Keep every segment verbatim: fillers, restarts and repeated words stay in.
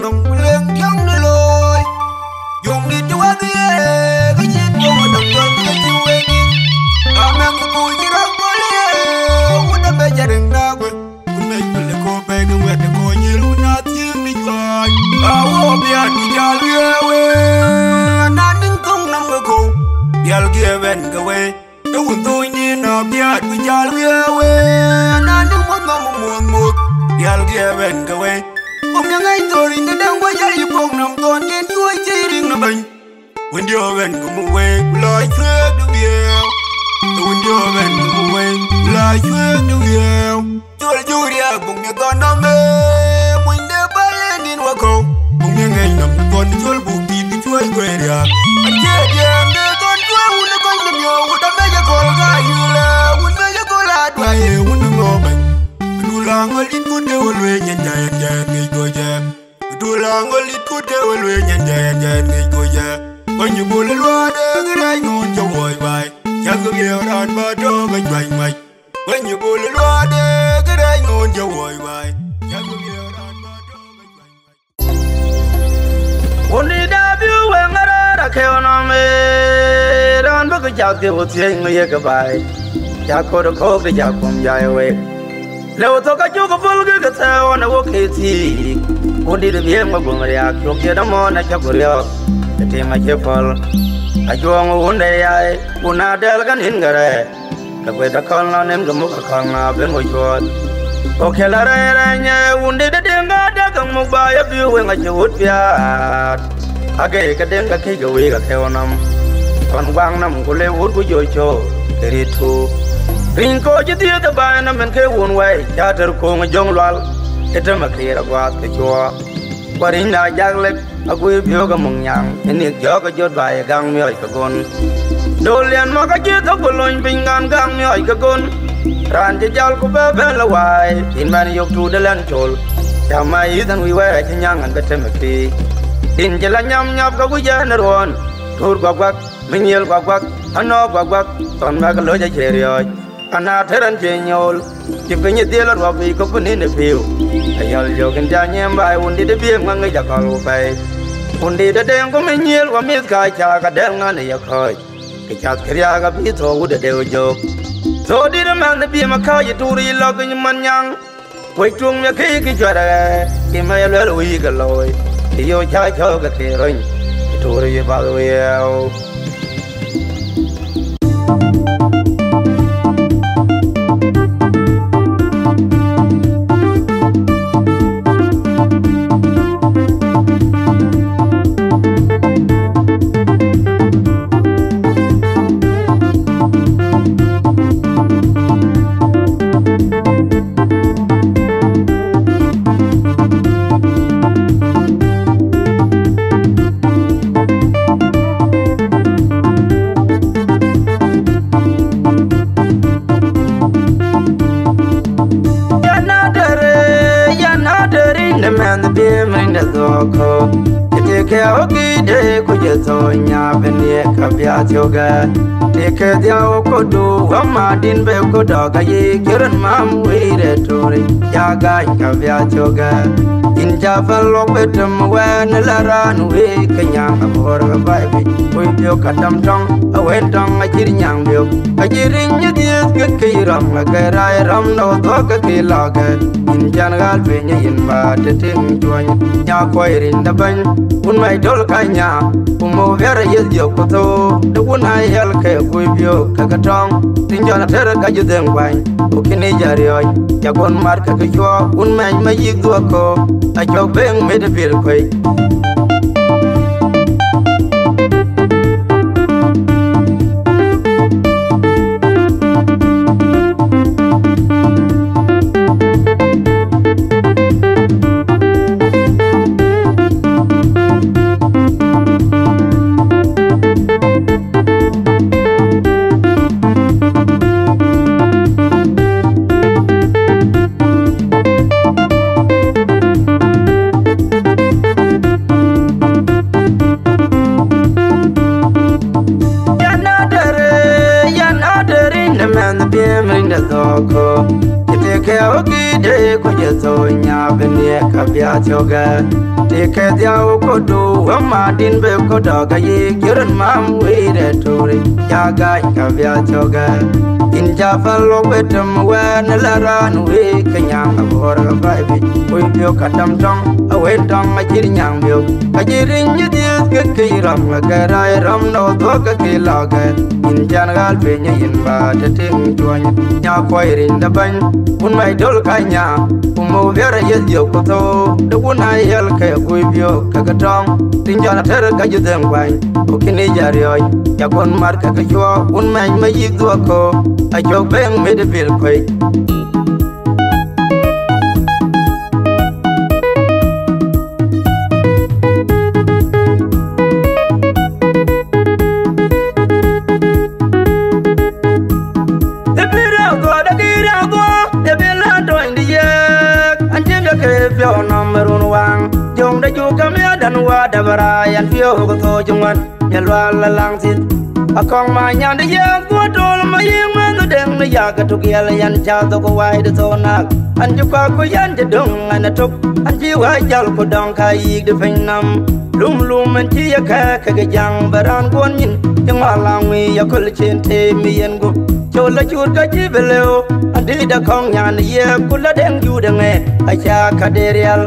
Nɔm ku leŋ tiɔŋ në looi. Yöŋ dït cï wäth ye, kë cït yöŋ dɔm dɔm ke cï wek. Amɛ̈ŋ ku cï rɔt gɔl ye, wun dɔm bɛ cä riŋ na guë. Wun mec ku le kɔ̈u bɛ̈ɛ̈i ke wɛ̈t de kɔc nyïïr wun a thiëëŋ në juäc. Awuɔ biaat ku jäl wiëëu, na niŋ thöŋ nɔm ke kɔ̈u. Bial giɛɛp ɛn ke wei. Ke wun thööny nïn abiaat ku jäl wiëëu, na niŋ muɔ̈th nɔm muɔ̈th muɔ̈th, rial giɛɛp ɛn ke wei. Buk miäŋ ŋäc thööny de däŋ guɔ jäl yï puɔ̈k nɔm thɔn ken cuɔ̈c cï riŋ në bɛ̈ny. Wëndiɛ̈ ɛn ke muk wei, ku la cuëëk de wiëëu. Ke wëndiɛ̈ ɛn ke muk wei, ku la cuëëk de wiëëu. Col juk riääk buk miɛt thɔn nɔm ee, muny de bäl ee nïn wakɔ̈u. Buk miɛt ŋɛc nɔm thɔn col buk dït kë cuɔ̈c guëër riääk. Acie diɛɛm de thɔn cuɔ̈c wun ë kɔc nɔm yɔ̈ɔ̈k, wun ë mec ë kɔ̈l ka yïlë, wun mec ë kɔ̈l aa duäi ee wun ë ŋɔ̈ɔ̈k bɛ̈ny. Këdu la ŋɔl dït kut ke we lueel nyan jai ɛn jai ɛn ŋic guɔ jɛ. Këdu la ŋɔl dït kut ke we lueel nyan jai ɛn jai ɛn ŋic guɔ jɛ. Kony ë bol ë luaade kërɛɛc ŋuun cä wuɔɔc baai. Cäk ke biëëu raan bä tɔ̈ ke juäc mac. Wëny ë bol ë luaade kërɛɛc ŋuun cä wuɔɔc baai. Cäk ke biëëu raan bä tɔ̈ ke juäc mac. Wun dït abï weŋ arëër akëu nɔm ee, raan bï ke cath ke wo thiëëc ŋö ye ke baai. Cä kɔ̈t ë kɔ̈k de cä kum jai wek. Lëu thok acuk pöl ke ke thɛɛu ɣɔn ë wok ke thiic. Wun dït bï ëŋ ë guöm riääk cuk ciët ëmɔ̈ɔ̈n acä ku riɔ̈ɔ̈k. Ë tim acï pɔ̈l. Ajuɔ̈ɔ̈ŋ wun de yai, wun adɛl ke nïn ke rɛɛc. Ke kuet akɔ̈l nɔn en ke muk akɔ̈l ŋa ben wo cuɔɔt. Go kɛl arɛɛc rɛɛc nyɛ wun dït ë deŋ adek ke muk ba ye bï weŋ acï wut piaat. Ake ke deŋ ke këc ke wëi ke keu nɔm. Kɔn guaŋ nɔm ku le wut ku jɔ cöök ke rit tuuk. Riny kɔc cï dhiëëth ë baai nɔm en ke wun wɛi cä tër kuŋ ë jöŋ lual. Ë tëm akïr aguaath ke cuɔɔk. Ku riny na jak lek. Aguiir biöök ë muk nyaŋ, ë nik jɔ̈ɔ̈k ë jot ba ye gäŋ miɔɔc ke gon. Dol liɛn mɔ̈k acï thök ku lony piny ŋan gäŋ miɔɔc ke gon. Raan cï jäl ku bɛ bɛ̈n lɔ waai, yïn bɛ̈n yök tuut ë lɛ̈n col. Cä ma yïth ɛn wïc wɛɛr acï nyäŋ ɛn bï tem ë pïïr. Yïn cï lɔ nyam nyap ke wïc ɛn ë ruɔ̈ɔ̈n, tuur guak guak, minyiël guak guak, anɔ̈ɔ̈k guak guak, thɔn bäk lɔc acie riɔ̈ɔ̈c. Ana tërën cie nyol, cï piny ë dhiël ruɔp yic kɔ̈k bï nïn ë pïu. Ayɔl yök en ca nyiɛɛm baai wun dït ë biëm ŋa ŋic akɔ̈l ku pɛi. Wun dït ë deŋ ku min nyiël wa mïth ka ca ka dɛl ŋa në ye kɔ̈ɔ̈c. Kë cath kë riääk abï thou wut ë deu jök. Thou dït ë mɛnh ë biëm akäc ë tuur yic lɔk ë man nyaŋ. Wec tuŋ miɛt kë yï kë cuɛt ë ɣɛɛ, cï mɛc luɛl wïïk ë looi. Cï yöök ca cɔ̈ɔ̈k ke ke rony, ë tuur yic bath wiɛɛu. Yɛn a dɛ̈r, yɛn a dɛ̈r yïn de mɛnh bï mɛny de dhuɔ̈k kɔ̈u. Tëkë ɣökï de ku jɛ thööny abï niɛk ka bï a thiökë. Tëkë dhiau ku du wä madïn bï ku dɔ̈k ayï jërën mam wëi de töri. Ya gany ka bï a thiökë. Yïn ca päl luɔk bï tëm wɛn la raan wëi ke nyaŋ abor ke baai bï. Wëi biök ka däm tɔŋ, awën tɔŋ acït nyaŋ biök. Ka cï riny ë dhiëëth ke këc rɔm, ke rac rɔm në dhuɔ̈k ke këc lɔ̈kë. Yïn can ɣäl piny ë yïn ba të tïŋ cuɔny. Nya kuɔc riny de bɛ̈ny, wun mac döl ka nya. Ku muk biɛ̈r ë yeth dhiök ku thou, de wun aa yɛl ke kuc biök ke ke tɔŋ. Tïŋ jɔn atër ka jï dhëŋ kuany, ku kïn ë jɔ riɔ̈ɔ̈c. Ca kɔn mat ke ke cuɔɔk, wun mɛc ma yïk dhuɔ̈k kɔ̈u. Acɔk beŋ mit ë pil kuec. Bia thiɔ̈kë, tëëkë dhiau këdu, wëmadïn bï këdɔ̈k ayï, jurën mam wëi rɛ̈t töri, ya gäny ka bia thiɔ̈kë. Yïn ca päl lok wëtem wën la raan wëi, ke nyaŋ abɔ̈r ka baai bï, wëi biök ka däm tɔŋ, awën tɔŋ acït nyaŋ biök. Ka cï riny yï dhiëëth ke kë yï rɔm, ke rac rɔm nɔ dhuɔ̈k ke kë lɔ̈kë. Yïn can ɣäl piny yïn ba të tïŋ cuɔny, nya kuɔi riny de bäny, wun mac döl ka nya, ku mou biɛ̈r ayeth yök ku thou, de wun ayɛl ke guc biök ke ke tɔŋ, tïŋ jɔl atër ka jï dhëŋ kuany, ku kïn ë jɔ riɔ̈c, ya kɔn mat ke ke cuɔɔk, wun mɛny me yïk dhuɔ̈k kö, acök bɛ̈ŋ mit ë pil kuec. Ë bï rɛ̈ɛ̈r guɔ, de bï rɛ̈ɛ̈r guɔ, de bï lɛ̈ɛ̈n tɔ̈ny de yiëk. An cïn de ke piɔ̈u nɔm ë run waŋ. Jöŋ de juk ke miɛ̈tdan wa dap rac, an piɔ̈u ke thöc ŋuan. Miɛt lual la laŋ thith. Akɔŋ ma nyan de yiëk guɔ tol ma yiëk mɛnh deŋ de yak tuk yɛl, yan ca dhok wai de thou nak. An cï kuak ku yan cï döŋ an atök. An cï wai jäl ku dɔŋ ka yïk de piny nɔm. Lum lum an cï ye kɛ̈ɛ̈k ke ke jaŋ, bï raan guɔn nyin cï ŋuan la ŋui ya köl cin tëëm yen gup. Col la cuut ka cï bï lëu, an dït akɔŋ nyan ye ku la deŋ juut eŋë, aca ka de riɛl.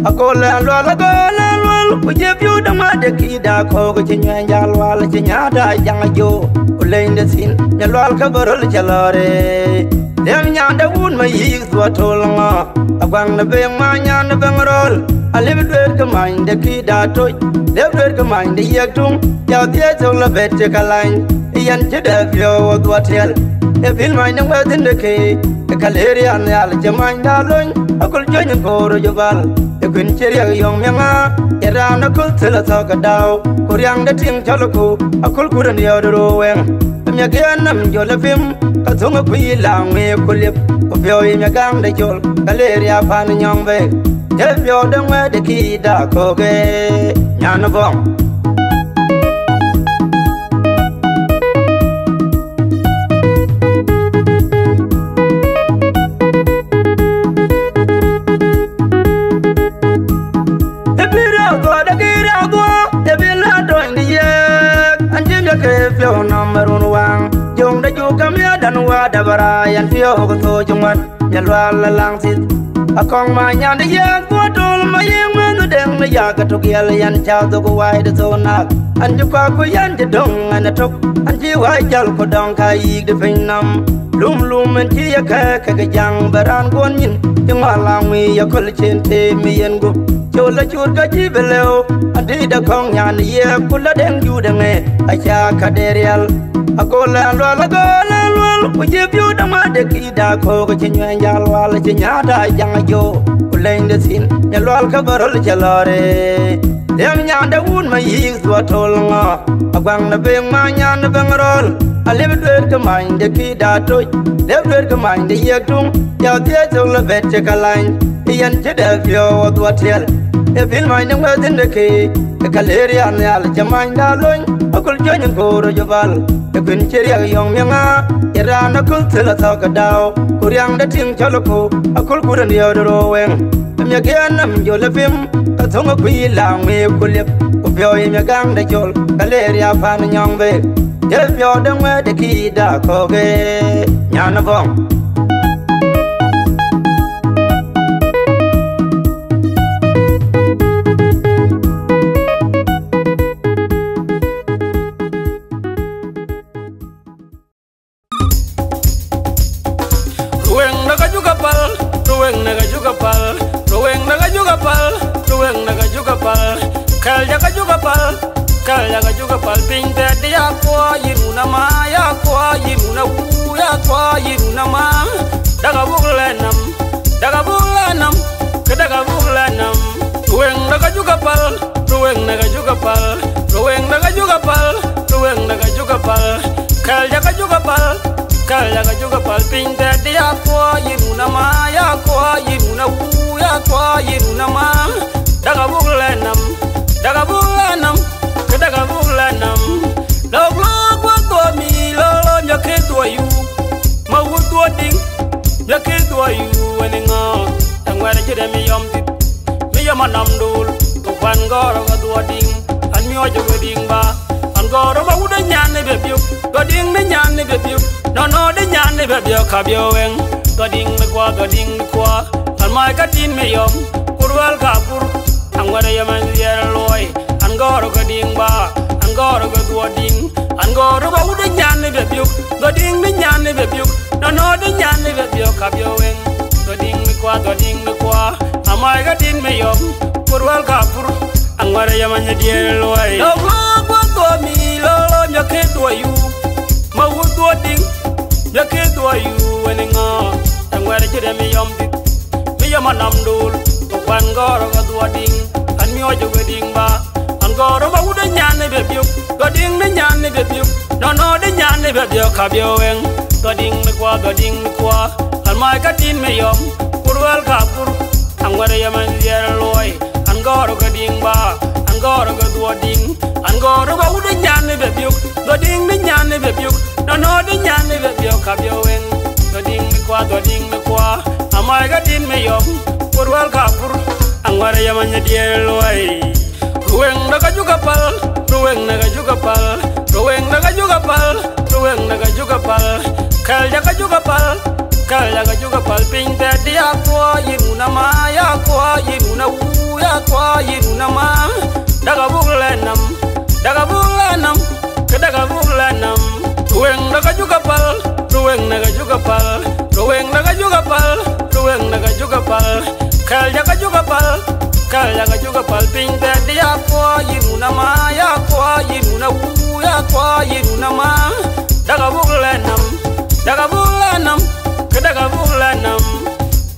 Akol ɛn lual, akol ɛn lual, ku cï piu de ŋuan de kï da kɔ̈k cï nyuɛny ja lual, cï nya da jaŋ ajo, ku leny de thin, nya lual ka bä röl cä lɔre. Dem nyan de wun ma yïk thuɔɔt tol ŋɔ, aguaŋ de beŋ ma nyan de beŋ röl, alip dueer ke many de kï da toc, lip dueer ke many de yiëk tuŋ, ya dhiëëth thok la bet cï ka lany, yɛn cï dɛ piɔ̈u dhuɔt tiɛl, e pïl many de ŋuɛ̈th in de kë, e ka leer ya nhial cï many da lony, akul cuëny in koor jɔ bal, e kuïn cï riɛk yɔŋ miɛŋa, ye raan aköl thël athɔ̈k adau, ku riaŋ de tiŋ cɔl ku, akul ku rin yɔɔt rou wɛŋ. Miäk yɛn nɔm jɔl ë pim, ka thöŋ ë kuc la ŋuëëk ku liep, ku piɔ̈u yï miäk gäŋ de col, ka leer ya pan nyɔŋ bek. Ke piɔ̈u de ŋuɛ̈t de kï da kɔ̈k ë nyan bɔŋ. Ë bï rɛ̈ɛ̈r guɔ, de bï rɛ̈ɛ̈r guɔ, de bï lɛ̈ɛ̈n tɔ̈ny de yiëk. An cïn de ke piɔ̈u nɔm ë run waŋ. Jöŋ de juk ke miɛ̈tdan wa dap rac, an piɔ̈u ke thöc ŋuan, nya lual la laŋ thith. Akɔŋ ma nyan de yiëk guɔ tol ma yiëk mɛnh deŋ de yak tuk yɛl, yan ca dhok wai de thou nak. An cï kuak ku yan cï döŋ an atök. An cï wai jäl ku dɔŋ ka yïk de piny nɔm. Lum lum en cï ye kɛ̈ɛ̈k ke ke jaŋ, bï raan guɔn nyin cï ŋuan la ŋui ya köl cin tëëm yen gup. Col la cuut ka cï bï lëu, adït akɔŋ nyan ye ku la deŋ juut eŋë, aca ka de riɛl. Akol ɛn lual, akol ɛn lual, ku cï piu de ŋuan de kï da kɔ̈k cï nyuɛny ja lual, cï nya da jaŋ ajo, ku leny de thin, nya lual ka bä röl cä lɔre. Dem nyan de wun ma yïk thuɔɔt tol ŋɔ, aguaŋ de beŋ ma nyan de beŋ röl, alip dueer ke many de kï da toc, lip dueer ke many de yiëk tuŋ, ya dhiëëth thok la bet cï ka lany, yɛn cï dɛ piɔ̈u dhuɔt tiɛl. E pïl many de ŋuɛ̈th in de kë, e ka leer ya nhial cï many da lony, akul cuëny in koor jɔ bal, e kuïn cï riɛk yɔŋ miɛŋa, ye raan aköl thël athɔ̈k adau, ku riaŋ de tiŋ cɔl ku, akul ku rin yɔɔt rou wɛŋ. Miäk yɛn nɔm jɔl ë pim, ka thöŋ ë kuiy la ŋuëëk ku liep, ku piɔ̈u yï miäk gäŋ de col, ka leer ya pan nyɔŋ bek. Ye piɔ̈u de ŋuɛ̈t de kï da kɔ̈k ë nyan bɔŋ. Ruweng na ka juga pal, ruweng na ka juga pal, ruweng na ka juga pal, ruweng na ka juga pal. Kal ja ka juga pal, kal ja ka juga pal. Piny te di ya kwa yiruna ma, ya kwa yiruna wu, ya kwa yiruna ma. Daga bugla nam, daga bugla nam, ke daga bugla nam. Ruweng na ka juga pal. Ruweng na ka juga pal, ruweng na ka juga pal, ruweng na ka juga pal. Kal ja ka juga pal, kal ja ka juga pal. Piny te di ya kwa yiruna ma, ya kwa yiruna wu, ya kwa yiruna ma. Daga bugla nam, daga bugla nam, ke daga bugla nam. Lok lok wa dua mi, lok lok nya ke dua yu. Ma wu dua ding, nya ke dua yu, wani ngo. Tangwa na jire mi yom dit. Anam dul, ku kuan gɔ̈ɔ̈r ke dhuɔ̈k diŋ, an miɔɔc ke diŋ ba, an gɔ̈ɔ̈r ba wut de nyan ë bɛ biök, gɔ̈ diŋ de nyan ë bɛ biök, nɔnɔ de nyan ë bɛ biök ka biök weŋ, gɔ̈ diŋ de kua, gɔ̈ diŋ de kua, an mac ka tin me yɔm, ku ruɛl ka pur, an ŋuɛ̈t ë yɔm an dhiɛɛr luɔi, an gɔ̈ɔ̈r ke diŋ ba, an gɔ̈ɔ̈r ke dhuɔ̈k diŋ, an gɔ̈ɔ̈r ba wut de nyan ë bɛ biök, gɔ̈ diŋ de nyan ë bɛ biök, nɔnɔ de nyan ë bɛ biök ka biök weŋ, gɔ̈ diŋ de kua, gɔ̈ diŋ de kua, an mac ka tin me yɔm, ku ruɛl ka pur, an ŋuɛ̈t ë yɔm an dhiɛɛr luɔi. Lɔ wä guɔ dhuɔ̈k mi, lɔ lɔ miɔ̈k ke dhuɔ̈k yu, ma wut dhuɔ̈k diŋ, miɔ̈k ke dhuɔ̈k yu, wën ë ŋɔ̈, an ŋuɛ̈t ë cï rem me yɔm dït. Mi yɔm anam dul, ku kuan gɔ̈ɔ̈r ke dhuɔ̈k diŋ, an miɔɔc ke diŋ ba, an gɔ̈ɔ̈r ba wut de nyan ë bɛ biök, gɔ̈ diŋ de nyan ë bɛ biök, nɔnɔ de nyan ë bɛ biök ka biök weŋ, gɔ̈ diŋ de kua, gɔ̈ diŋ de kua, an mac ka tin me yɔm, ku ruɛl ka pur, an ŋuɛ̈t ë yɔm an dhiɛɛr luɔi, an gɔ̈ɔ̈r ke diŋ ba, an gɔ̈ɔ̈r ke dhuɔ̈k diŋ, an gɔ̈ɔ̈r ba wut de nyan ë bɛ biök, gɔ̈ diŋ de nyan ë bɛ biök, nɔnɔ de nyan ë bɛ biök ka biök weŋ, gɔ̈ diŋ de kua, gɔ̈ diŋ de kua, an mac ka tin me yɔm, ku ruɛl ka pur, an ŋuɛ̈t ë yɔm an dhiɛɛr luɔi. Rueŋ de ka juk apal, rueŋ de ka juk apal, rueŋ de ka juk apal, rueŋ de ka juk apal, kɛl ja ka juk apal, kɛl ja ka juk apal, piny tɛ̈t ya kuɔ, yïn wun ama ya kuɔ, yïn wun awu ya kuɔ, yïn wun ama, dak abuk lɛ̈ nɔm, dak abuk lɛ̈ nɔm, ke dak abuk lɛ̈ nɔm. Rueŋ de ka juk apal, rueŋ de ka juk apal, rueŋ de ka juk apal, rueŋ de ka juk apal, kɛl ja ka juk apal, kɛl ja ka juk apal, piny tɛ̈t ya kuɔ, yïn wun ama ya kuɔ, yïn wun awu ya kuɔ, yïn wun ama, dak abuk lɛ̈ nɔm, dak abuk lɛ̈ nɔm, ke dak abuk lɛ̈ nɔm.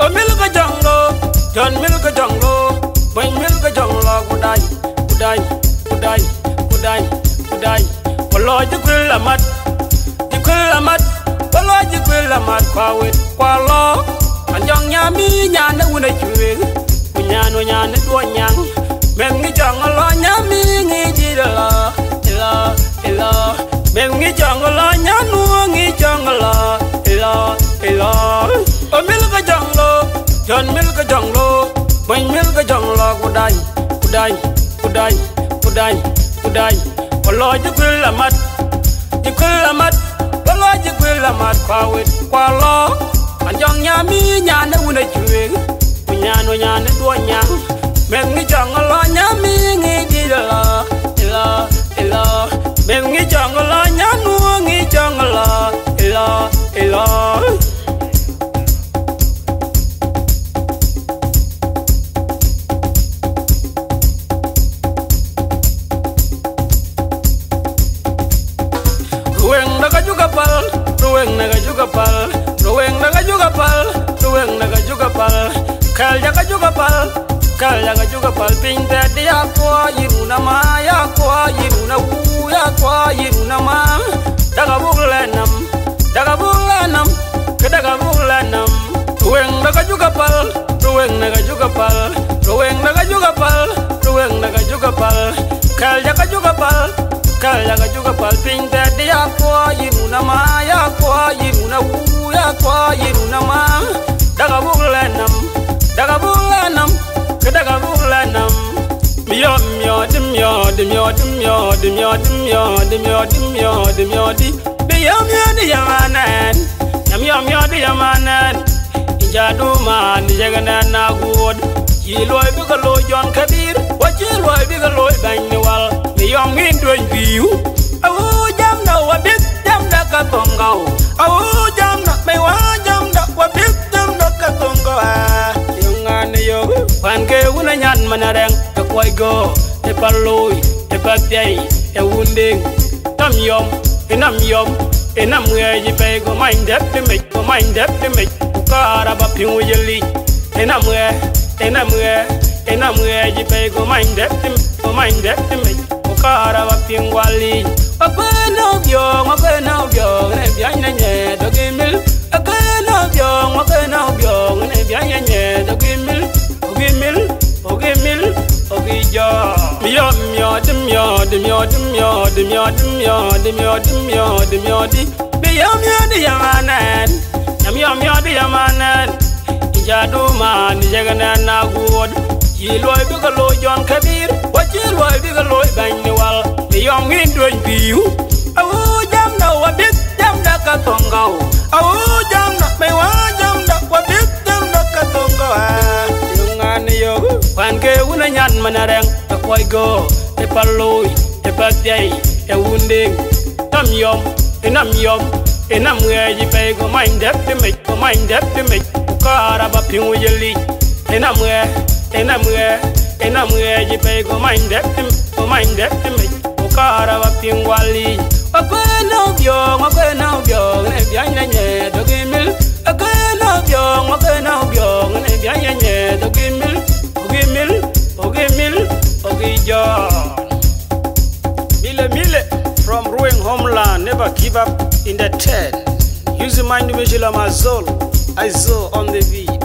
O mil ke jɔŋ lo, jɔn mil ke jɔŋ lo, bɛ̈ny mil ke jɔŋ lo, ku dai, ku dai, ku dai, ku dai, ku dai. Ku lɔ jï kuël amat, jï kuël amat, ku lɔ jï kuël amat, kua wet, kua lɔ. An jɔŋ nyami nyan ë wun acuëëŋ, ku nyan wä nyan ë duɔ̈n nyaŋ. Meth ŋic jɔŋ lɔ nyami ŋic dït ëlɔ, ëlɔ, ëlɔ. Meth ŋic jɔŋ lɔ nyan wä ŋic jɔŋ lɔ, ëlɔ, ëlɔ. O mil ke jɔŋ lo, jɔn mil ke jɔŋ lo, bɛ̈ny mil ke jɔŋ lo, ku dai, ku dai, ku dai, ku dai, ku dai. Ku lɔ jï kuël amat, jï kuël amat, ku lɔ jï kuël amat, kua wet, kua lɔ. An jɔŋ nyami nyan ë wun acuëëŋ, ku nyan wä nyan ë duɔ̈n nyaŋ. Meth ŋic jɔŋ lɔ nyami ŋic dït ëlɔ, ëlɔ, ëlɔ. Meth ŋic jɔŋ lɔ nyan wä ŋic jɔŋ lɔ, ëlɔ, ëlɔ. Rueŋ de ka juk apal, rueŋ de ka juk apal, rueŋ de ka juk apal, rueŋ de ka juk apal, kɛl ja ka juk apal, kɛl ja ka juk apal, piny tɛ̈t ya kuɔ, yïn wun ama ya kuɔ, yïn wun awu ya kuɔ, yïn wun ama, dak abuk lɛ̈ nɔm, dak abuk lɛ̈ nɔm, ke dak abuk lɛ̈ nɔm. Rueŋ de ka juk apal, rueŋ de ka juk apal, rueŋ de ka juk apal, rueŋ de ka juk apal, kɛl ja ka juk apal, kɛl ja ka juk apal, piny tɛ̈t ya kuɔ, yïn wun ama ya kuɔ, yïn wun awu ya kuɔ, yïn wun ama, dak abuk lɛ̈ nɔm, dak abuk lɛ̈ nɔm, ke dak abuk lɛ̈ nɔm. Miɔɔt, miɔɔt, miɔɔt, miɔɔt, miɔɔt, miɔɔt, miɔɔt, miɔɔt, miɔɔt, miɔɔt. Bï yɔm yɔm yɔm anɛn, yɔm yɔm yɔm yɔm anɛn. Ija du man, ija gɛnɛn na guɔt. Ci luɔi bï ke looi Jɔn Kabir, wa ci luɔi bï ke looi bɛ̈ny ni wal. Bï yɔm ŋin duɔny biu. Awu jam na wa bïk, jam na ka thoŋ gau. Awu jam na, me wa jam na wa bïk, jam na ka thoŋ gau. Yɔŋ ŋan yɔk, wan ke wun a nyan man a rɛŋ, e kuɔc go, e pal looi, e pal thiɛi, e wun deŋ. Nam yɔm, e nam yɔm, e nam ŋɛɛc ë pɛi, go many dɛp të mec, go many dɛp të mec, ku kaar aba piŋ wic ë lic. E nam ɣɛ, e nam ɣɛ, e nam ɣɛɛc ë pɛi, go many dɛp të mec, go many dɛp të mec, ku kaar aba piŋ wal lic. Wa kuën nɔ biɔɔŋ, wa kuën nɔ biɔɔŋ, ne biany ne nyɛ dɔ̈k ë mil. Wa kuën nɔ biɔɔŋ, wa kuën nɔ biɔɔŋ, ne biany ne nyɛ dɔ̈k ë mil. Ogimil, ogimil, ogijɔ. Miɔt, miɔt, miɔt, miɔt, miɔt, miɔt, miɔt, miɔt, miɔt, miɔt. Miɔt, miɔt, yamanen. Yam, yam, miɔt, yamanen. Ija du man, ija gana na guɔt. Cï luɔi bï ke looi Jɔn Kabir, wa cï luɔi bï ke looi bɛ̈ny në wal. Ë yɔŋ yïn duöny pïïu. Awu jamda wa bïth, jamda ka thöŋ gäu. Awu jamda, me wa jamda wa bïth, jamda ka thöŋ gäu. Ah, yöŋ ŋan yök. Kuan ke wun ë nyan man arɛŋ, ë kuɔc go, ë pal looi, ë pal dhiɛi, ë wun deŋ. Nam yɔm, ë nam yɔm, ë nam ŋɛɛc ë pɛi go many dɛ̈p tëmec, go many dɛ̈p tëmec. Ku kaar aba piŋ wec ë lic. Ë nam ŋɛɛc, ë nam ŋɛɛc, ë nam ŋɛɛc ë pɛi go many dɛ̈p tëm, go many dɛ̈p tëmec. Ku kaar aba piŋ wal lic. Wa kuɛn nɔ̈k biɔɔŋ, wa kuɛn nɔ̈k biɔɔŋ, ë biany na nyɛɛth dök ë mil. Wa kuɛn nɔ̈k biɔɔŋ, wa kuɛn nɔ̈k biɔɔŋ, ë biany na nyɛɛth dök ë mil. Dök ë mil, dök ë mil, dök ë jɔɔn. Mile, mile, from Ruweng homeland, never give up in the ten. Using my individual, my soul, I saw on the beat.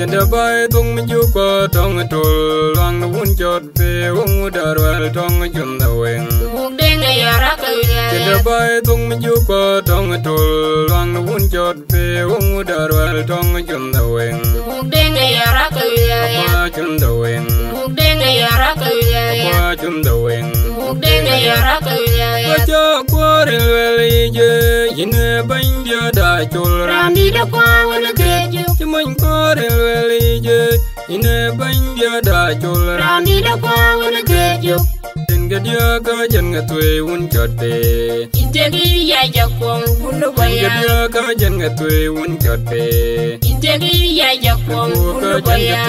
Cïn dë baai thok mi juk kɔ̈k tɔŋ ë tol, luaŋ në wun cɔt pee, wun wut aruɛl tɔŋ ë cun dhë weŋ. Muk deŋ ë yɔ̈ɔ̈r akë wiɛɛr. Cïn dë baai thok mi juk kɔ̈k tɔŋ ë tol, luaŋ në wun cɔt pee, wun wut aruɛl tɔŋ ë cun dhë weŋ. Muk deŋ ë yɔ̈ɔ̈r akë wiɛɛr. Akua cun dhë weŋ. Muk deŋ ë yɔ̈ɔ̈r akë wiɛɛr. Akua cun dhë weŋ. Muk deŋ ë yɔ̈ɔ̈r akë wiɛɛr. Kɔc cä kuɔɔr ë luɛl yic, yïn ë bɛ̈ny diäda col. Raan dït akua wën ë keet yök. Cï mony kuɔɔr ë luɛl yic, yïn ë bɛ̈ny diäda col. Raan dït akua wën ë keet yök. Yïn ke diäk ka jɛn ŋa thuëëc wun cɔt pee. Yïn tëk ya jakuɔŋ wun ë bɔ̈ ya. Yïn ke diäk ka jɛn ŋa thuëëc wun cɔt pee. Yïn tëk ya jakuɔŋ wun ë bɔ̈ ya.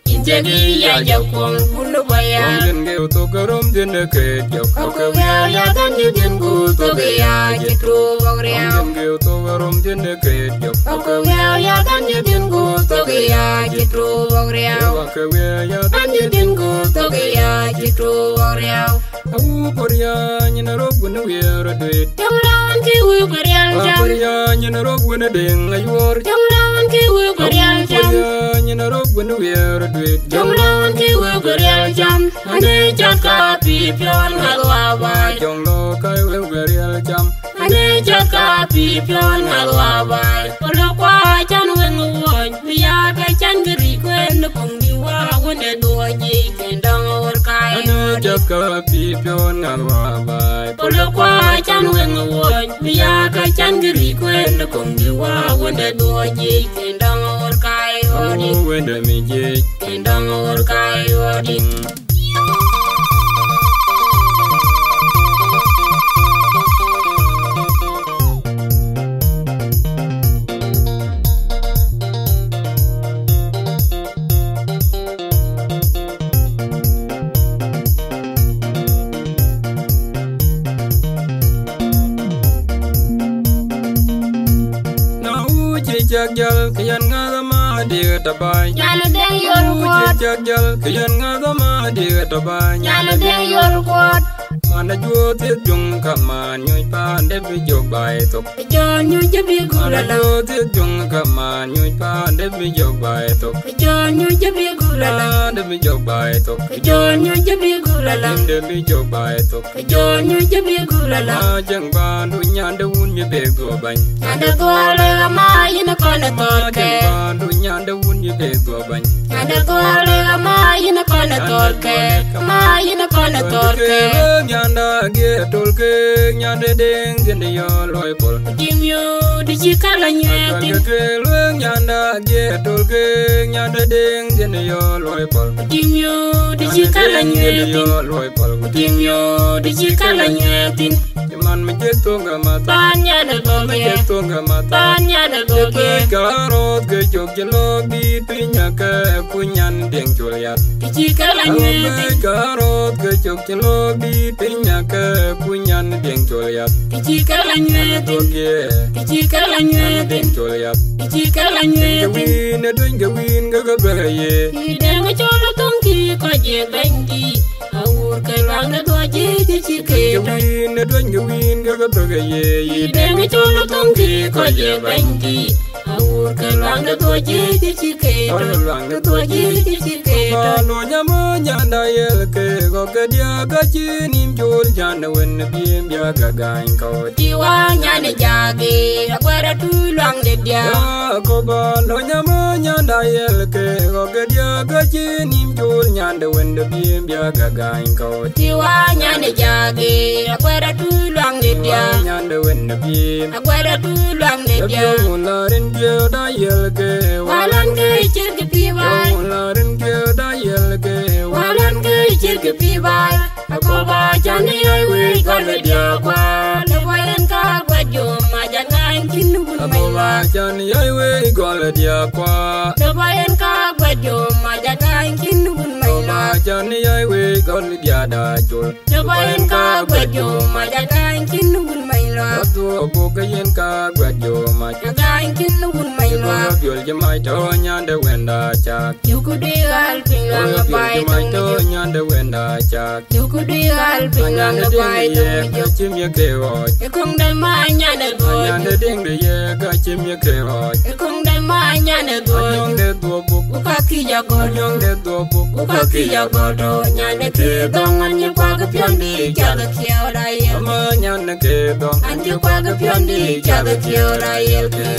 Yïn tëk ya jakuɔŋ wun ë bɔ̈ ya. Wun jɛn ke thok ë rom jɛn ë keet jɔk. Ake wiɛɛr ya dhan jë jɛn ku thok ë ya jë tuuk wok riau. Wun jɛn ke thok ë rom jɛn ë keet jɔk. Ake wiɛɛr ya dhan jë jɛn ku thok ë ya jë tuuk wok riau. Ake wiɛɛr ya dhan jë jɛn ku thok ë ya jë tuuk wok riau. Awu Poriany në rok wën wiɛɛr duet. Jɔŋ lɔn kï wëu kë rial jam. Poriany në rok wën deŋ ayuɔr. Jɔŋ lɔn kï wëu kë rial jam. Poriany në rok wën wiɛɛr duet. Jɔŋ lɔn kï wëu kë rial jam. Ane cɔt ka pïï piɔ̈n ŋäth wa baai. Jɔŋ lɔ ka wëu kë rial jam. Ane cɔt ka pïï piɔ̈n ŋäth wa baai. Polo kua can weŋ wuɔny. Bï ya ka can kë ric kuɛn në koŋ dï wa wën ë dhuɔɔc yic. Kën dɔŋ ɣöt kaai. Ane cɔt ka pïï piɔ̈n ŋäth wa baai. Polo kua can weŋ wuɔny. Bï ya ka can kë ric kuɛn në koŋ dï wa wën ë dhuɔɔc yic. Kën dɔŋ ɣöt kaai ɣöt yic. Wën dë mi jiëc. Kën dɔŋ ɣöt kaai ɣöt yic. Na wun cï cak jäl, kë yɛn ŋäth ama diëët tɔ baai. Nyan ë deŋ yor kuɔt. Wun cï cak jäl, kë yɛn ŋäth ama diëët tɔ baai. Nyan ë deŋ yor kuɔt. Man ajuɔ̈ɔ̈th thieth juŋ ka man nyuc paande bï jök baai thok. Jɔn nyuc jë bï gul ala. Man ajuɔ̈ɔ̈th thieth juŋ ka man nyuc paande bï jök baai thok. Jɔn nyuc jë bï gul ala. Paande bï jök baai thok. Jɔn nyuc jë bï gul ala. Paande bï jök baai thok. Jɔn nyuc jë bï gul ala. Ma jëŋ paandu nyande wun mi bek dhuɔ bany. Nyande dhuɔɔr le ama yïn kɔn ë thɔɔr kɛ. Ma jëŋ paandu nyande wun mi bek dhuɔ bany. Nyande dhuɔɔr le ama yïn kɔn ë thɔɔr kɛ. Ama yïn kɔn ë thɔɔr kɛ. Nyanda gie tol ke nyande deng dien yo loi pol. Tim yo di ci kala nyuɛɛth. Ke luek nyanda gie tol ke nyande deng dien yo loi pol. Tim yo di ci kala nyuɛɛth. Yo loi pol. Tim yo di ci kala nyuɛɛth. Ci man mi jek thong ga math. Pan nyande thong mi jek thong ga math. Pan nyande thong ye. Karot ke cok ci lok di pinya ke ku nyan deng col yat. Ti ci kala nyuɛɛth. Karot ke cok ci lok di pinya ke ku nyan deng col yat. Ti ci kala nyuɛɛth. Thok ye. Ti ci kala nyuɛɛth. Deng col yat. Ti ci kala nyuɛɛth. Win e duny ke win ke ke bere ye. Ti deng col thong ki ko je bɛnki. Awur ke luaŋ de dhuɔc jiëc ë cï ke tɔc. Win ë duɔny ke win ke ke thök ë ye. Yï dëŋ ë col ë thöŋ kï kɔc ë bɛ̈nykï. Awur ke luaŋ de dhuɔc jiëc ë cï ke tɔc. Luaŋ de dhuɔc jiëc ë cï ke tɔc. Ba lony amä nyanda yel ke ɣɔ̈k ke diäk acï nïm col jandë wën ë bï biäk agany kɔ̈u. Ti wa nyan ë jagë, aguɛ̈r atuc luaŋ de diäk. Yakoba lony amä nyanda yel ke ɣɔ̈k ke diäk acï nïm col nyandë wën de bï biäk agany kɔ̈u. Ti wa nyan ë jagë, aguɛ̈r atuc luaŋ de diäk. Nyandë wën de bï. Aguɛ̈r atuc luaŋ de diäk. Wun la rin piɛ̈u da yel ke. Walan ke cir ke pïïr ba. Wun la rin piɛ̈u da yel ke. Walan ke cir ke pïïr ba. Akoba can yai wei gɔl diäk kua. Lebo yen ka guɛt jom aja gany cïn wun mai lua. Akoba can yai wei gɔl diäk kua. Lebo yen ka guɛt jom aja gany cïn wun mai lua. Akoba can yai wei gɔl diäk da col. Lebo yen ka guɛt jom aja gany cïn wun mai lua. Adhuɔ̈k buk ke yen ka guɛt jom aja gany cïn wun mai lua. Biol jë mac tɔ̈ nyandë wën da cak. Yuku dui ɣal piny luaŋ abai tɔ̈ nyandë wën da cak. Yuku dui ɣal piny luaŋ abai tɔ̈. Cim ye ke ɣɔc. Ë köŋ de ma nyandë dhuɔc. Nyandë dëŋ de ye ka cim ye ke ɣɔc. Ë köŋ de ma nyandë dhuɔc. Anyɔŋ de dhuɔc buk. Ku ka kic agɔt. Anyɔŋ de dhuɔc buk. Ku ka kic agɔt. Nyandë ke dhɔŋ an ye kuak piɔ̈n di cath kiɛɛu da ye. Ama nyandë ke dhɔŋ. An ye kuak piɔ̈n di cath kiɛɛu da ye ke.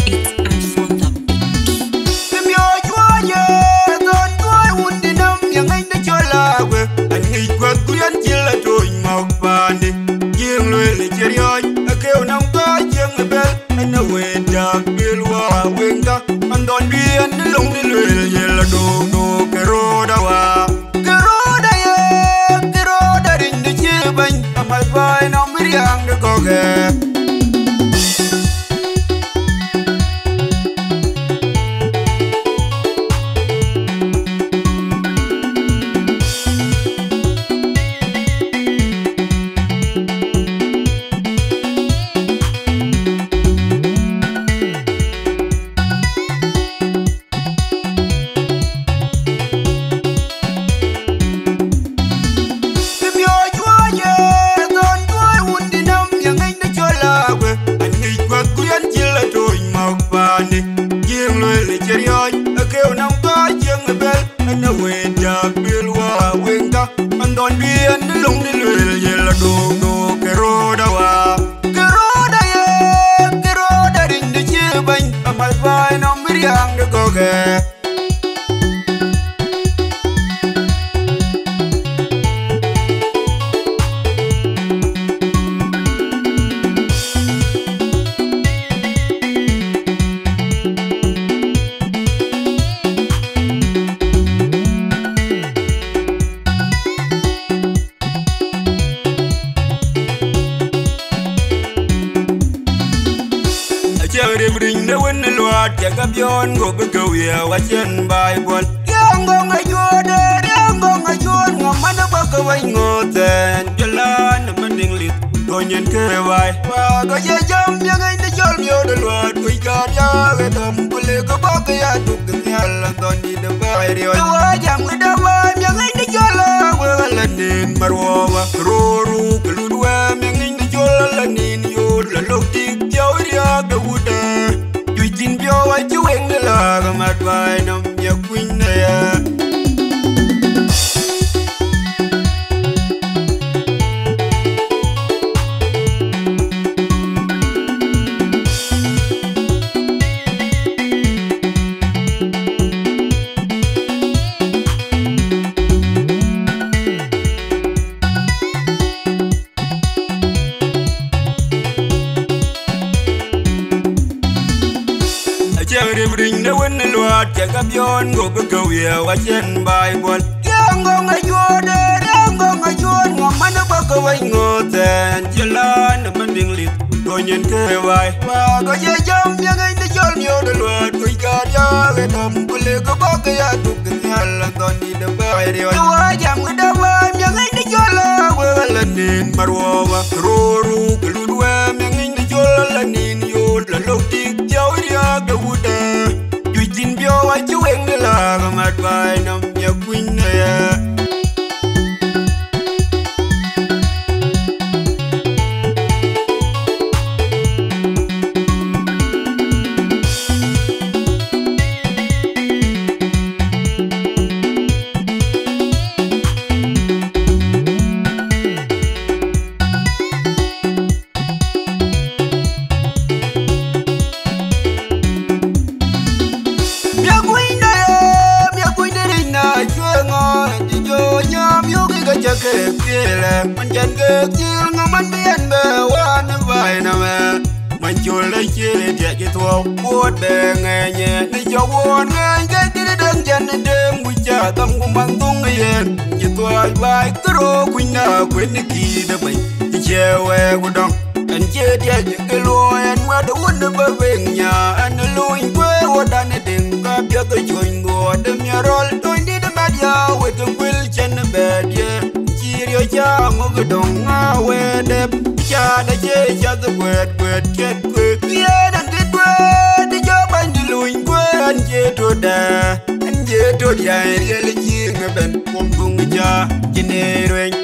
It's iPhone the beat. Tim yo juɔc ye, thɔn juɔc wun di nɔm ye ŋɛny de cɔl agwe. An ŋic kuɛth ku yɛn cil atoc mɔ̈k paandi. Jiëŋ lueel ë cï riɔ̈c, akeu nɔm kɔc cieŋ ë bɛ̈l. Ɛn ë wëët jam lueel wä wëŋkä. An dhɔn bï ɛn ë löŋ di lueel yel adook dook ke röördä wä. Ke röördä ye, ke röördä riny de cï bɛ̈ny. Amac bä ë nɔm riääŋ de kɔ̈k ë. Tim yo juɔc ye, thɔn juɔc wun di nɔm ye ŋɛny de cɔl agwe. An ŋic kuɛth ku yɛn cil atoc mɔ̈k paandi. Jiëŋ lueel ë cï riɔ̈c, akeu nɔm kɔc cieŋ ë bɛ̈l. Ɛn ë wëët jam lueel wä wëŋkä. An dhɔn bï ɛn ë löŋ di lueel yel adook dook ke röördä wä. Ke röördä ye, ke röördä riny de cï bɛ̈ny. Amac bä ë nɔm riääŋ de kɔ̈k ë. Acie rim riny de wën ë luaat cä ke biɔ̈ɔ̈n, go bï ke wiëëu acïn Baibul. Riɛŋ gɔ̈ŋ ajuɔ̈ɔ̈dë, riɛŋ gɔ̈ŋ ajuɔ̈ɔ̈n ŋö Man bä ke wany ŋoth ɛn, jɔlan man diŋ lith, tony en ke wai. Wa ke ye jam ye ŋeny de jɔl miööt de luɔt, kuc kat ya ke dɔm, ku le ke bä ke ya tuk ke nhial, la dhɔn dït de baai riɔt. Ke wa jam ke dap wai, ye ŋeny de jɔl a wek ala nin maruɔwa, roru ke lut wɛm, ye ŋeny de jɔl ala nin yot, la lok tik thiau riak de wudë. Juëc thïn piɔ̈u acï wek në lääk mat baai nɔm ye kuny në ya. Acïn rip riny de wën ë luaat, cä ke biɔɔn, go bï ke wiëëu, acïn baai buɔl. Thiëŋ gɔŋ acuɔɔt, ee, thiëŋ gɔŋ acuɔɔt, ŋɔm man bä ke wec ŋoth ɛn, cï län ë man diŋ lith, ku tony en ke wai. Wa ke ye jam ye ŋeny de jɔl miööt ë luaat, kuc kat ya ke dɔm, ku le ke bä ke ya tuk ke nhial, la dhɔn dït de baai riɔt. Ke wa jam ke dap wai, ye ŋeny de jɔl a wek ala nin maruɔwa, roru ke lut wɛm, ye ŋeny de jɔl ala nin yot, la lok tik thiau riak de wudë. Juëc thïn piɔ̈u acï wek në lääk mat baai nɔm ye kuny në ya. Miak kuc de ye, miak kuc de riny na cuëëŋ ɣɔn, cï jɔ nyam yök ke cä ke thiëël, man cän ke thiëël ŋö man bï ɛn bɛ wään ë baai nɔm ë. Man col de cie diac ë thuɔɔu, kuɔɔt bɛ ŋɛɛny ë, në cä wuɔɔn ŋɛɛny ke dït däŋ cän ë dem, ku cä gam ku man dhuŋ ë yen, cï thuɔɔc baai këroo kuc na kuën ë kïït ë bɛ̈ny. Cï cie wɛɛk ku dɔŋ, ɛn cie diac ke luɔi ɛn wɛ̈t wun ë bä weŋ nya, ɛn ë luny kueer wä dan ë deŋ ka piɛth ë cuny guɔ de miɛt rɔl, tony dït ë mat ya wek ke kuël cɛn ë bɛ̈ɛ̈t ye. Cï riɔ̈c cä ŋök ë dɔŋ ŋa wëë dɛp, ca da cie cath ë kuɛɛt kuɛɛt kiɛt kueer. Yen ɛn kë duëët ë jɔ bäny de luny kueer ɛn cie todë. Ɛn cie todë ya ë riɛl ë cï ŋë bɛ̈n kuɔm dhuŋ ë ja cïn ë rueny.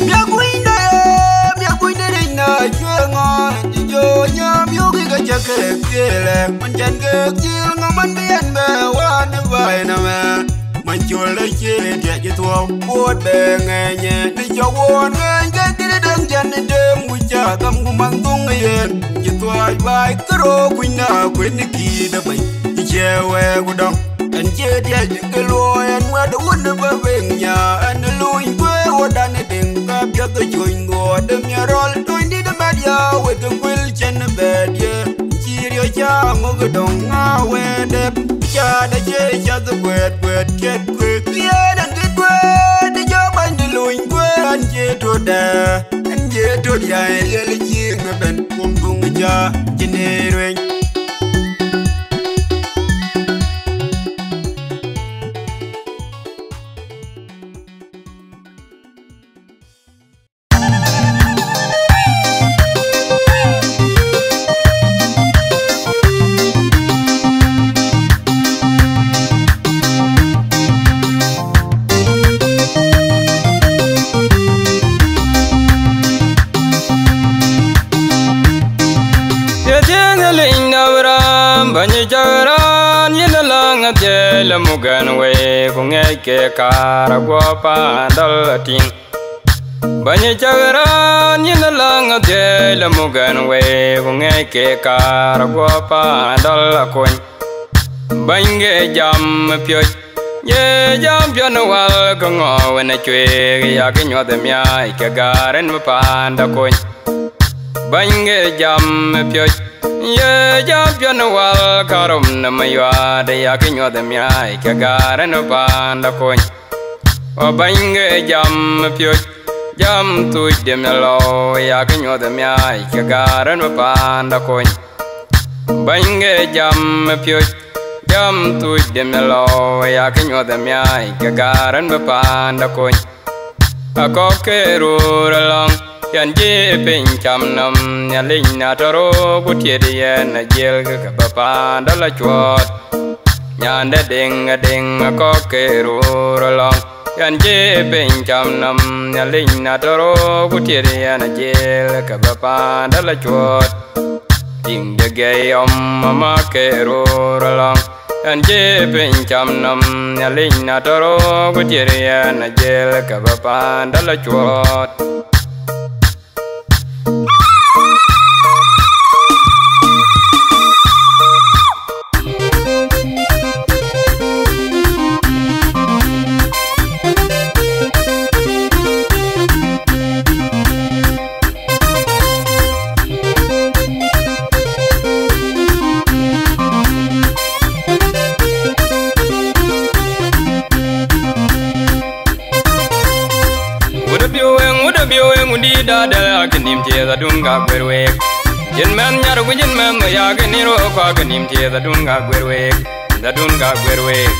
Miak kuc de ye, miak kuc de riny na cuëëŋ ɣɔn, cï jɔ nyam yök ke cä ke thiëël, man cän ke thiëël ŋö man bï ɛn bɛ wään ë baai nɔm ë. Man col de cie diac ë thuɔɔu, kuɔɔt bɛ ŋɛɛny ë, në cä wuɔɔn ŋɛɛny ke dït däŋ cän ë dem, ku cä gam ku man dhuŋ ë yen, cï thuɔɔc baai këroo kuc na kuën ë kïït ë bɛ̈ny. Cï cie wɛɛk ku dɔŋ, ɛn cie diac ke luɔi ɛn wɛ̈t wun ë bä weŋ nya, ɛn ë luny kueer wä dan ë deŋ ka piɛth ë cuny guɔ de miɛt rɔl, tony dït ë mat ya wek ke kuël cɛn ë bɛ̈ɛ̈t ye. Cï riɔ̈c cä ŋök ë dɔŋ ŋa wëë dɛp, ca da cie cath ë kuɛɛt kuɛɛt kiɛt kueer. Yen ɛn kë duëët ë jɔ bäny de luny kueer ɛn cie todë, ɛn cie todë ya ë riɛl ë cï ŋë bɛ̈n kuɔm dhuŋ ë ja cïn ë rueny. Ye thiëëŋ ë liny dap raan, bäny cäk raan, yïn ë läŋ adhiëël ë muk ɛn wei, ku ŋiɛc ke kaar aguɔ paan dɔl atïŋ. Bäny cäk raan, yïn ë läŋ adhiëël ë muk ɛn wei, ku ŋiɛc ke kaar aguɔ paan dɔl akony. Bäny ke jam ë piöc, ye jam piɔ̈n ë wal ke ŋɔ̈ɔ̈u wën ë cueek, yak nyuɔth ë miaac ke gaar en bï paanda kony. Bäny ke jam piöc, ye jam piɔ̈n wal karom në mayuaade, yakë nyuɔth miai ke gaar në paanda kony. O bäny ke jam piöc, jam thuc de mialou, yakë nyuɔth miai ke gaar në paanda kony. Bäny ke jam piöc, jam thuc de mialou, yakë nyuɔth miai ke gaar në paanda kony. Akɔ̈k ke röör alɔŋ, yɛn jëë piny cam nɔm, Nhialic na tɔ̈ roor ku tiët yɛn ajiël, ke ke bä paanda la cuɔɔt. Nyandɛ deŋ adeŋ, akɔ̈k ke röör alɔŋ, yɛn jëë piny cam nɔm, Nhialic na tɔ̈ roor ku tiët yɛn ajiël, ke ke bä paanda la cuɔɔt. Tiŋ de gɛi ɔm, ama ke röör alɔŋ, yɛn jëë piny cam nɔm, Nhialic na tɔ̈ roor ku tiët yɛn ajiël, ke ke bä paanda la cuɔɔt. Wut abiu weŋ, wut abiu weŋ, wut dïït adɛ̈, akë nïm ciëëth adun ka guër week. Jin mɛnh nyar ku jin mɛnh ë yakë nïn rok, ku akë nïm ciëëth adun ka guër week, adun ka guër week.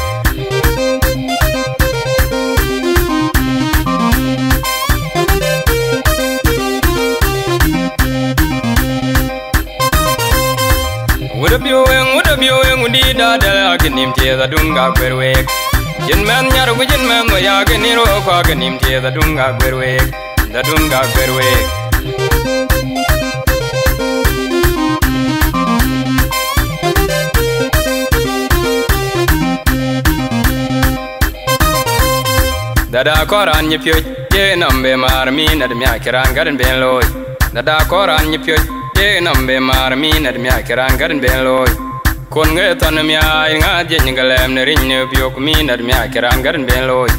Wut abiu weŋ, wut abiu weŋ, wut dïït adɛ̈, akë nïm ciëëth adun ka guër week. Jin mɛnh nyar ku jin mɛnh ë yakë nïn rok, ku akë nïm ciëëth adun ka guër week, adun ka guër week. Dada kɔɔr raan nyï piöc, ye nɔm bï maar, mïn adï miac kë raan gät ën ben looi. Dada kɔɔr raan nyï piöc, ye nɔm bï maar, mïn adï miac kë raan gät ën ben looi. Kon ŋe thɔn miac ŋa dhiëc në gɛlɛm në riny në biök, mïn adï miac kë raan gät ën ben looi.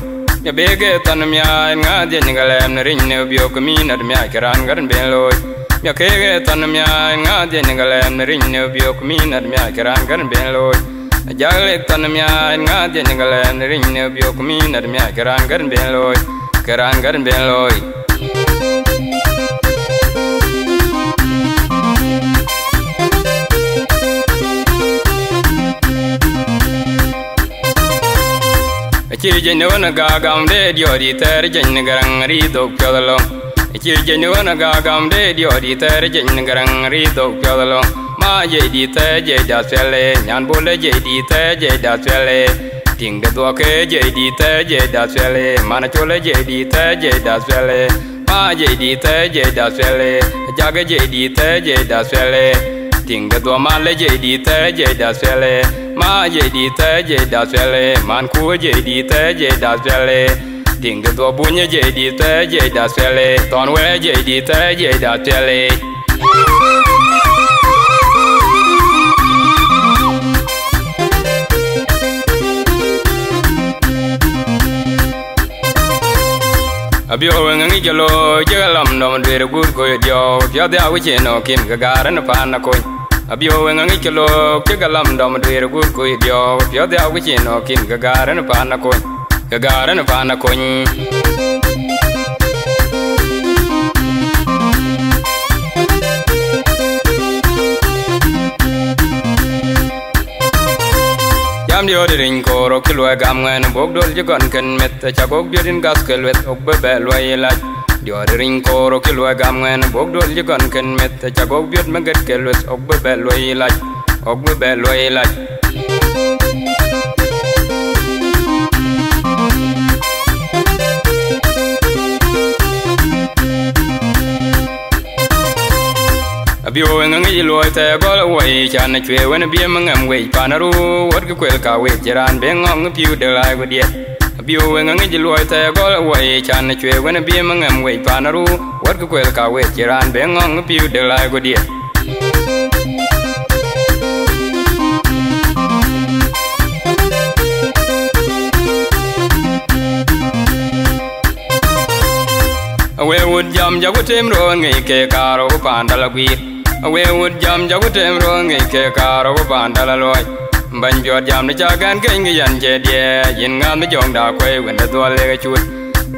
Mia bë ke thɔn miac ŋa dhiëc në gɛlɛm në riny në biök, mïn adï miac kë raan gät ën ben looi. Mia ke ke thɔn miac ŋa dhiëc në gɛlɛm në riny në biök, mïn adï miac kë raan gät ën ben looi. Ajak lek thɔn miac ŋa dhiëc në gɛlɛm në riny në biök, mïn adï miac kë raan gät ën ben looi, kë raan gät ën ben looi. Acï jeny në ɣön ë gagam de diɔt dï thɛɛr jeny në gäräŋ ri dhok piɔth alɔŋ. Acï jeny në ɣön ë gagam de diɔt dï thɛɛr jeny në gäräŋ ri dhok piɔth alɔŋ. Ma jey dï thɛɛr jey dath piɛl e, nyan bol e jey dï thɛɛr jey dath piɛl e. Tiŋ de dhuɔk e jey dï thɛɛr jey dath piɛl e, man acol e jey dï thɛɛr jey dath piɛl e. Ma jey dï thɛɛr jey dath piɛl e, ajak e jey dï thɛɛr jey dath piɛl e. Tiŋ de dhuɔk mal e jey dï thɛɛr jey dath piɛl e, ma jey dï thɛɛr jey dath piɛl e, man ku e jey dï thɛɛr jey dath piɛl e. Tiŋ de dhuɔk buny e jey dï thɛɛr jey dath piɛl e, thɔn wɛɛr jey dï thɛɛr jey dath piɛl e. Abiu weŋ aŋic ke looi cï ke lam dɔm dueer gut koi diɔ̈ɔ̈k, piɔ̈ɔ̈th ya wïc en ɔ kim ke gaar en paan akony. Abiu weŋ aŋic ke looi cï ke lam dɔm dueer gut koi diɔ̈ɔ̈k, piɔ̈ɔ̈th ya wïc en ɔ kim ke gaar en paan akony, ke gaar en paan akony. Jam diööt riny koor ɣok cï luɔi gam ŋuɛ̈n, buk dol cï gɔn kën meth, aca gok biöt yïn gath ke lueth, ɣok bï bɛ luɔi lac. Diööt riny koor ɣok cï luɔi gam ŋuɛ̈n, buk dol cï gɔn kën meth, aca gok biöt me gët ke lueth, ɣok bï bɛ luɔi lac, ɣok bï bɛ luɔi lac. Abiu weŋ aŋic luɔi thɛɛr gɔl woi, can cuëë wën bï ë ŋɛm wei pan aru, wötkï kuel ka wet cï raan bï ŋɔ̈ŋ ë pïu de laai ku diɛt. Abiu weŋ aŋic luɔi thɛɛr gɔl woi, can cuëë wën bï ë ŋɛm wei pan aru, wötkï kuel ka wet cï raan bï ŋɔ̈ŋ ë pïu de laai ku diɛt. Awek wut Jam jaku tem roor ŋic ke kaarou ku paan dal aguiir. Awëu wut jam jaku tem roor ŋic ke kaarou ku paan dal aluɔi. Bɛ̈ny piɔ̈ɔ̈t jam de cak ɛn keny ke yɛn cie diɛɛr, yïn ŋath mi jɔŋda kuei wën de dhuɔl lek acut.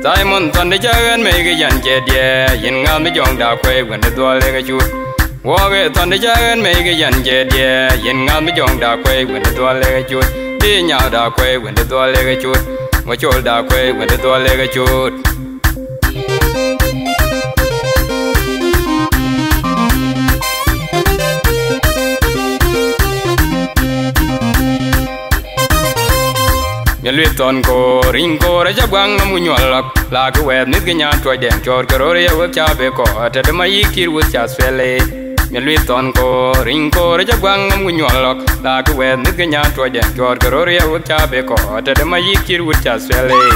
Thaimon thɔn de cak ɛn mei ke yɛn cie diɛɛr, yïn ŋath mi jɔŋda kuei wën de dhuɔl lek acut. Wɔɔk ë thɔn de cak ɛn mei ke yɛn cie diɛɛr, yïn ŋath mi jɔŋda kuei wën de dhuɔl lek acut. Bï nyauda kuei wën de dhuɔl lek acut. Wä colda kuei wën de dhuɔl lek acut. Miɛt luith thɔn koor, riny koor, aca guaŋ nɔm ku nyuɔl lɔk. Laakï wɛɛth mïth ke nyan tuɔcdɛn, cuɔɔr ke röör ye wek ca be kɔɔr, tëde ma yïk cït wuth ca thuɛl ee. Miɛt luith thɔn koor, riny koor, aca guaŋ nɔm ku nyuɔl lɔk. Laakï wɛɛth mïth ke nyan tuɔcdɛn, cuɔɔr ke röör ye wek ca be kɔɔr, tëde ma yïk cït wuth ca thuɛl ee.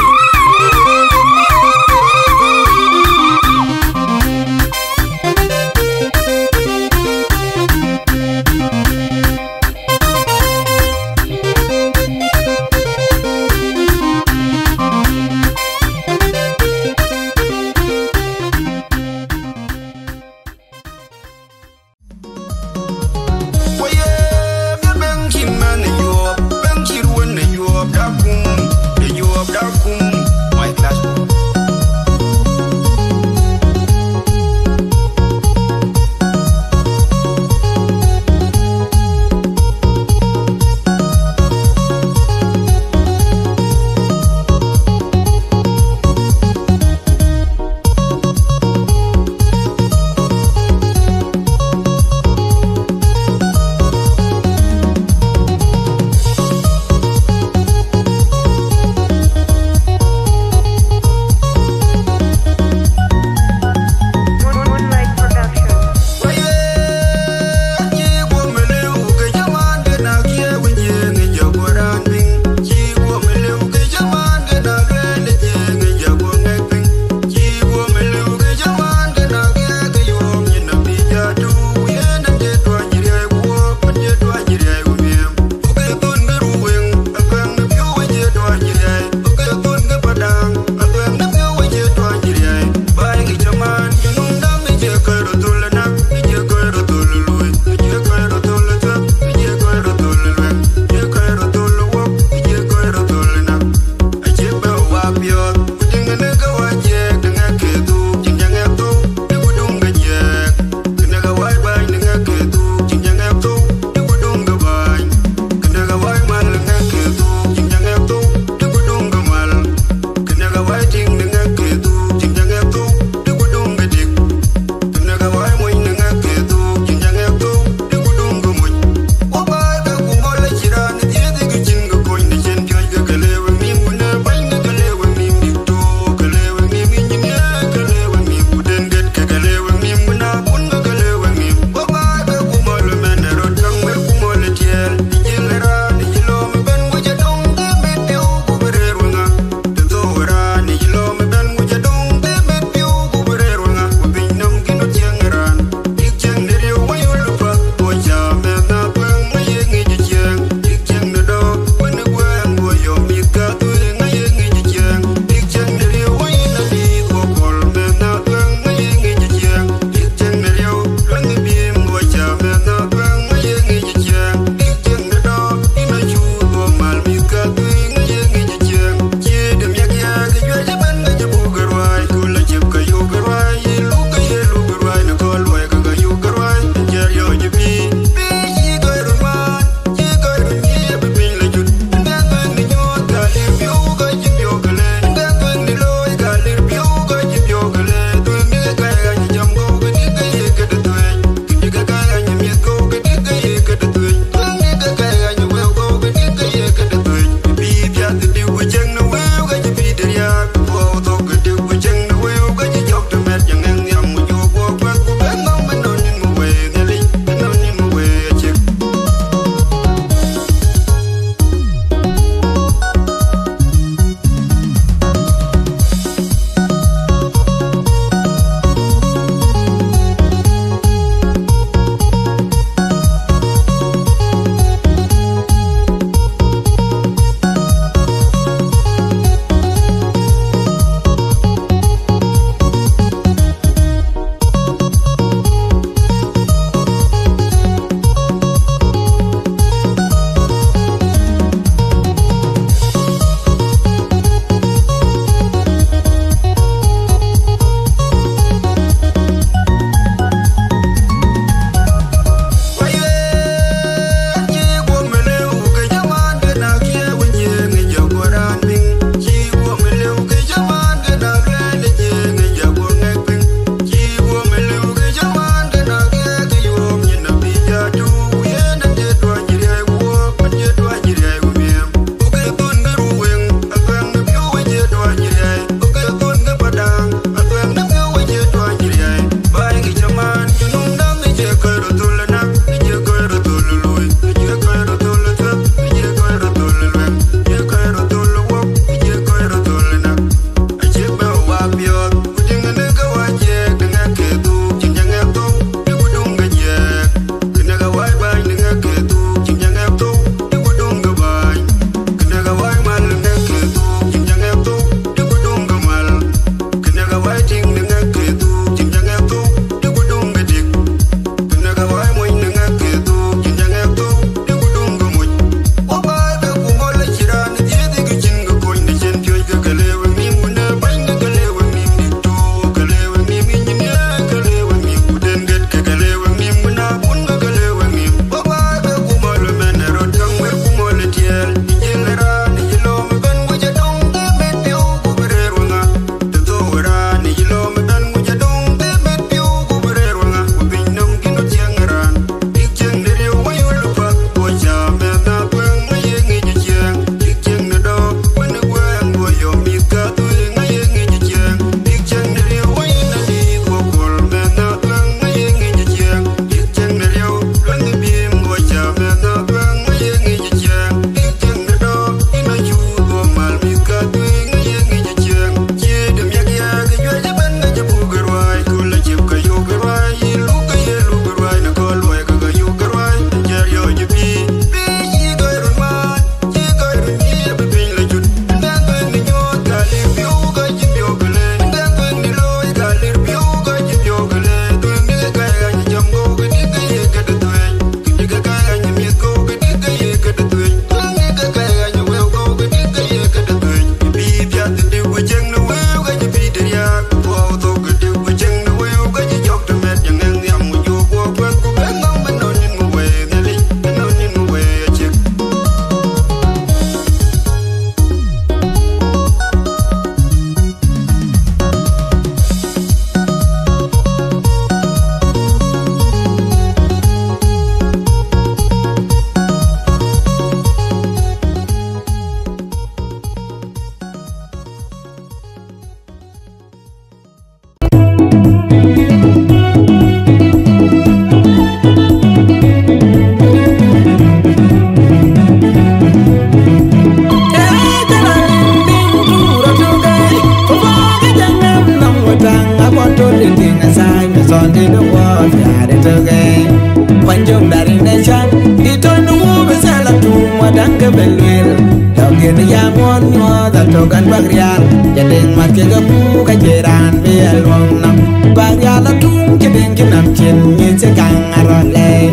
Aŋuɔ̈n nyuɔɔth atök an bäk rial, cï deŋ mat kek abuk acï raan bï aluɔŋ nɔm. Bäk rial atuŋ cï deŋ cï nɔm cin, mïth cï kaŋ arɔt lɛi.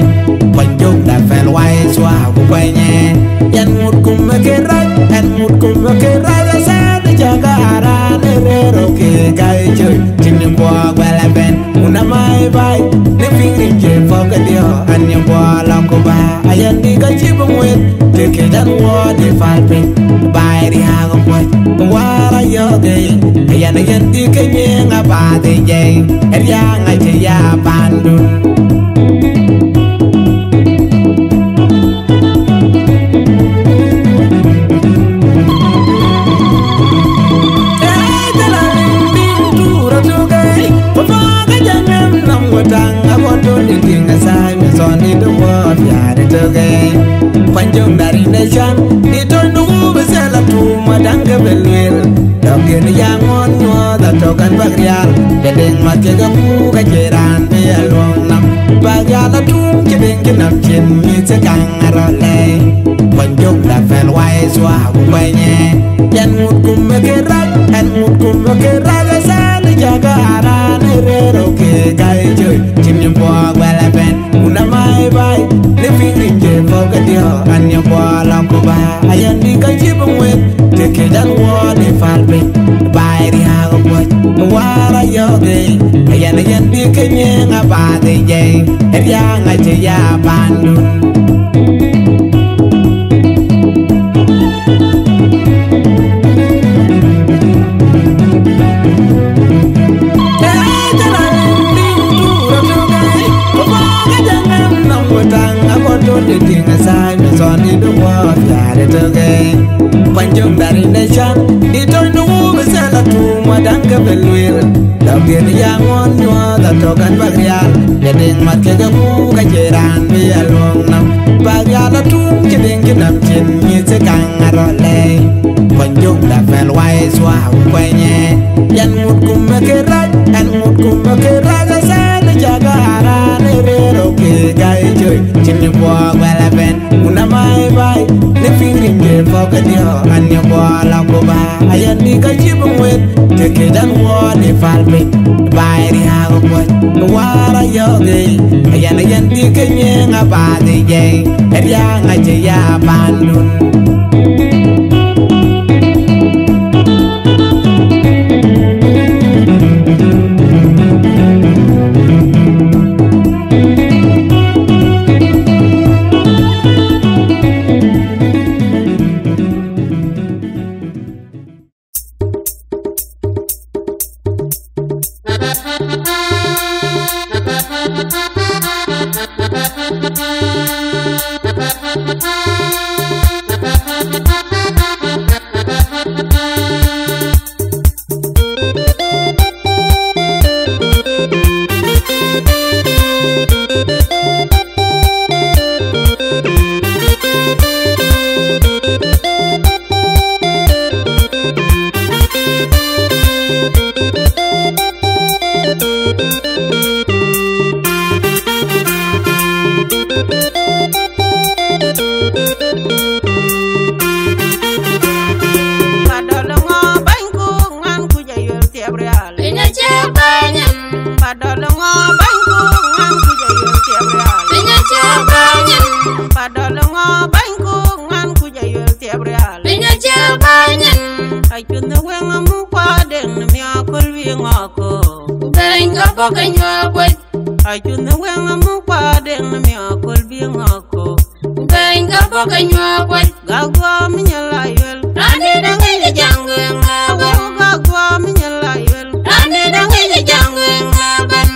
Kuany jök da pɛl wai thua ku kuɛnyë. Yɛn ŋut kum ë ke rac, yɛn ŋut kum ë ke rac, athɛɛr cä ke raan ë rëër ë ke gai cöi, cïn kuɔɔk bɛ̈l abɛ̈n. Una mai bai, në piŋ rin ke pɔ̈k ke diɔ, an ye guɔ lɔ ku ba, ayen dï ka cï bï ŋuet, ke ke dan wɔ dï pal piny, bai riaak kuɔc, war ayɔ̈k ë, ayen ayen dï ke nyiëëŋ abath ë jɛi, riaŋ acï ya pandun. Kuany jɔŋ dari nation, di tony du wub sel atum adaŋ ke bï lueel. Dɔ̈k yen ya ŋuɔ̈n nyuɔɔth atök an bäk rial, ke deŋ mat kek abuk acï raan bï aluɔŋ nɔm. Bäk rial atuŋ cï deŋ cï nɔm cin, mïth cï kaŋ arɔt lɛi. Kuany jök da pɛl wai thua ku kuɛnyë. Yɛn ŋut kum ë ke rac, yɛn ŋut kum ë ke rac, athɛɛr cä ke raan ë rëër ë ke gai cöi, cïn kuɔɔk bɛ̈l abɛ̈n. Una mai bai, në piŋ rin ke pɔ̈k ke diɔ, an ye guɔ lɔ ku ba, ayen dï ka cï bï ŋuet, ke ke dan wɔ dï pal piny, bai riaak kuɔc, war ayɔ̈k ë, ayen ayen dï ke nyiëëŋ abath ë jɛi, riaŋ acï ya pandun. Kuany jɔŋ dari nation, di tony du wub sel atum adaŋ ke bï lueel. Dɔ̈k yen ya ŋuɔ̈n nyuɔɔth atök an bäk rial, ke deŋ mat kek abuk acï raan bï aluɔŋ nɔm. Bäk rial atuŋ cï deŋ cï nɔm cin, mïth cï kaŋ arɔt lɛi. Kuany jök da pɛl wai thua ku kuɛnyë. Yɛn ŋut kum ë ke rac, yɛn ŋut kum ë ke rac, athɛɛr cä ke raan ë rëër ë ke gai cöi, cïn kuɔɔk bɛ̈l abɛ̈n. Una mai bai, në piŋ rin ke pɔ̈k ke diɔ, an ye guɔ lɔ ku ba, ayen dï ka cï bï ŋuet, ke ke dan wɔ dï pal piny, bai riaak kuɔc, war ayɔ̈k ë, ayen ayen dï ke nyiëëŋ abath ë jɛi, riaŋ acï ya pandun. Padol ŋö bäny ku ŋan ku jɔ yol thiep rial. Piny acie bäny. Padol ŋö bäny ku ŋan ku jɔ yol thiep rial. Piny acie bäny. Padol ŋö bäny ku ŋan ku jɔ yol thiep rial. Piny acie bäny. Acuth në weŋ amuk kuadeŋ në miɔɔk köl bï ŋɔɔk ko. Ku bɛ̈ny ka bɔ̈ ke nyuɔɔk kuec. Acuth në weŋ amuk kuadeŋ në miɔɔk köl bï ŋɔɔk ko. Ku bɛ̈ny ka bɔ̈ ke nyuɔɔk kuec. Gak guɔ minyël ayuel. Raan dït aŋic ë jaŋ weŋ ë wëu. Gak guɔ minyël ayuel. Raan dït aŋic ë jaŋ weŋ ë bɛ̈n.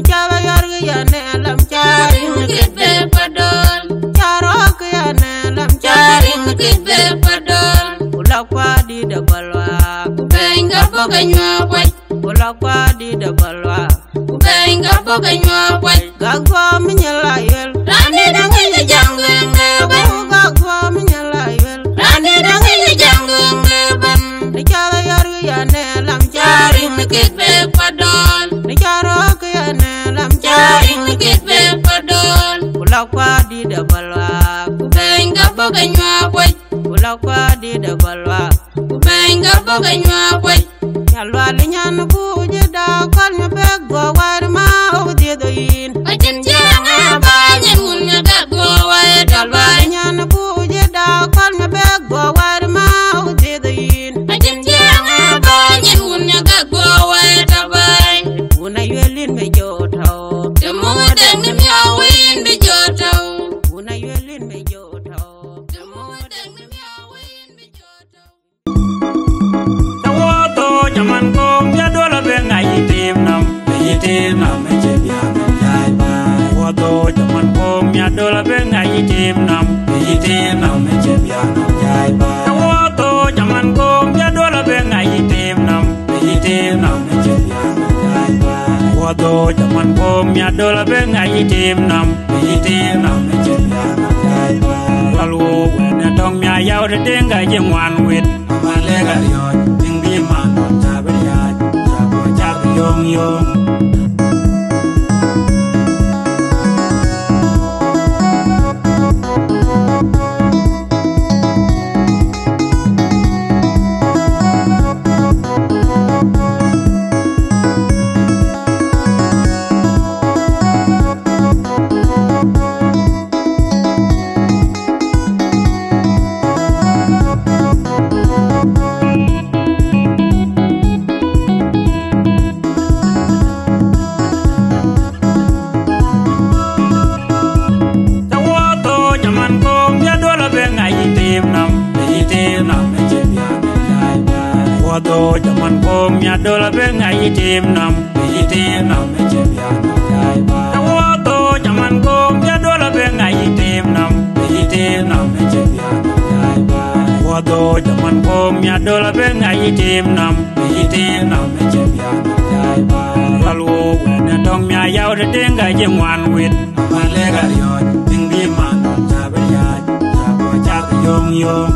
Cä bä yɔ̈r kë yɛn ë lam cä riŋ kït bë Padol. Cä rɔ̈ɔ̈k kë yɛn ë lam cä riŋ kït bë Padol. Ku lɔ kuadït ë bä luaak. Ku bɛ̈ny ka bɔ̈ ke nyuɔɔk kuec. Ku lɔ kuadït ë bä luaak. Ku bɛ̈ny ka bɔ̈ ke nyuɔɔk kuec. Gak guɔ minyël ayuel. Raan dït aŋic ë jaŋ weŋ ë bɛ̈n. Gak guɔ minyël ayuel. Raan dït aŋic ë jaŋ weŋ ë bɛ̈n. Në cä bä yɔ̈r kë yɛn ë lam cä riŋ kït bë Padol. Në cä rɔ̈ɔ̈k kë yɛn ë lam cä riŋ kït bë Padol. Ku lɔ kuadït ë bä luaak. Ku bɛ̈ny ka bɔ̈ ke nyuɔɔk kuec. Ku lɔ kuadït ë bä luaak. Kok ë nyuak kuec. Nya lual nyan kuc ë dak kɔl nya bɛk guɔ wär ma ɣok dhiëth ë yïn. Acïn ciɛɛŋ ë bäny en wun nya gak guɔ wär tɔ bäny. Nyan kuc ë dak kɔl nya bɛk guɔ wär ma ɣok dhiëth ë yïn. Acïn ciɛɛŋ ë bäny en wun nya gak guɔ wär tɔ bäny. Wun ayuel yïn bï jɔ tɔ̈u. Të muk dɛŋ në miɔɔu wën bï jɔ tɔ̈u. Wun ayuel yïn bï jɔ tɔ̈u. Të muk dɛŋ në miɔɔu wën bï jɔ tɔ̈u. Tawatho jaman kom ya dola be ngai tim nam, be tim nam me che bia nam jai ba. Tawatho jaman kom ya dola be ngai tim nam, be tim nam me che bia nam jai ba. Tawatho jaman kom ya dola be ngai tim nam, be tim nam me che bia nam jai ba. Tawatho jaman kom ya dola be ngai tim nam, be tim nam me che bia nam jai ba. Lalu wene tong mia yau de denga je ngwan wit. Aman lega riɔ̈c, tiŋ bï man nɔn ca bï riac, ca bï ca bï yom yom. Tawatho jaman kom ya dola be ngai tim nam, be tim nam me che bia nam jai ba. Tawatho jaman kom ya dola be ngai tim nam. Be tim nam me che bia nam jai ba. Tawatho jaman kom ya dola be ngai tim nam. Be tim nam me che bia nam jai ba. Tawatho jaman kom ya dola be ngai tim nam. Be tim nam me che bia nam jai ba. Lalu wene tong mia yau de denga je ngwan wit. Aman lega riɔ̈c, tiŋ bï man nɔn ca bï riac, ca bï ca bï yom yom.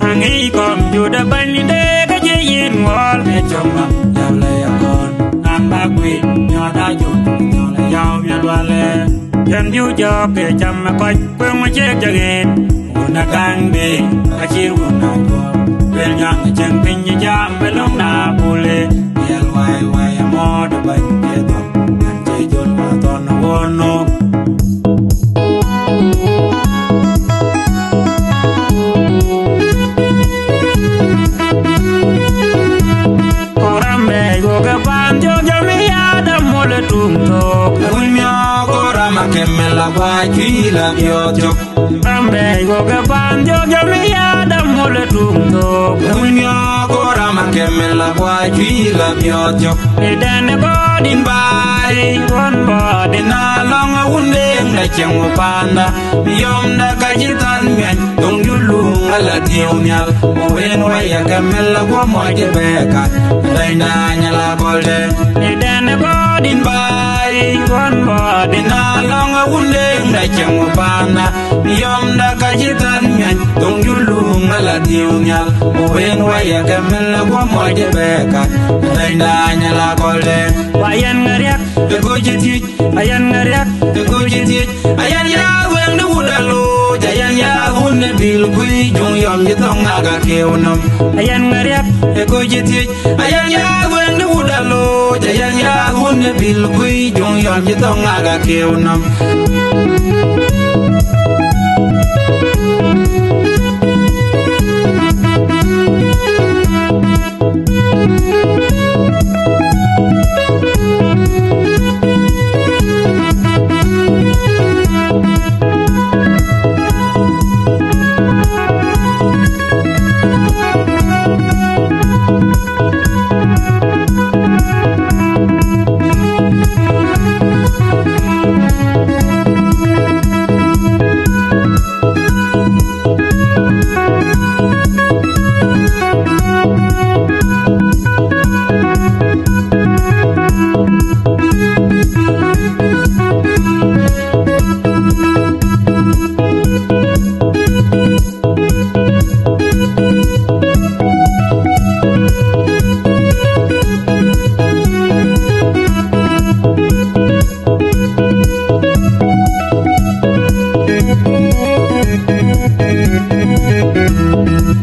Aŋic kɔm judë bäny de ke je yin ŋuɔl ke cɔm ŋa yau le ya kɔn. An ba kuic nyɔɔt a jun nyɔɔl yau ya lualë. Yɛn diu jɔɔk ke cam ë kɔc kueŋ ŋö ciek jɔk yen. Wun a gaŋ de acï wun a juɔk. Luel nyaŋ cieŋ piny jam ë löŋ na bule. Yɛl wai wai amɔɔt bäny ke dhɔm. An cï jol wa thɔn won nu. Koram bɛ̈ɛ̈i wok ë paan thiök jɔ mi yaadam mol ë tuŋ thok. Wun miɔɔk koram akëm ë la guac cuï la biɔɔth cök. Koram bɛ̈ɛ̈i wok ë paan thiök jɔ mi yaadam mol ë tuŋ thok. Wun miɔɔk koram akëm ë la guac cuï la biɔɔth cök. Ë dɛn ë gɔɔt in baai, ɣɔn bɔɔt in alɔŋ awun deŋ da cieŋ wä paanda. Yɔmda ka cï than miɛny, dhoŋ juluŋ ala dhiëëu nhial. Wën waya ke mel la guɔ mɔc ë bɛɛka. Dɛnyda nyala gɔlde. Ë dɛn ë gɔɔt in baai, ɣɔn bɔɔt in alɔŋ awun deŋ da cieŋ wä paanda. Yɔmda ka cï than miɛny, dhoŋ juluŋ ala dhiëëu nhial. Wën waya ke mel la guɔ mɔc ë bɛɛka. Dɛnyda nyala gɔlde. Wa yɛn ŋa riɛk, ë kɔc cï thiëc. Ayan ŋa riɛk, ë kɔc cï thiëc. Ayan ya wëŋ de wut aloc. Ayan ya wun ë bil kuic, juŋ yɔm cï thɔŋ ŋak akeu nɔm. Ayan ŋa riɛk, ë kɔc cï thiëc. Ayan ya wëŋ de wut aloc. Ayan ya wun ë bil kuic, juŋ yɔm cï thɔŋ ŋak akeu nɔm.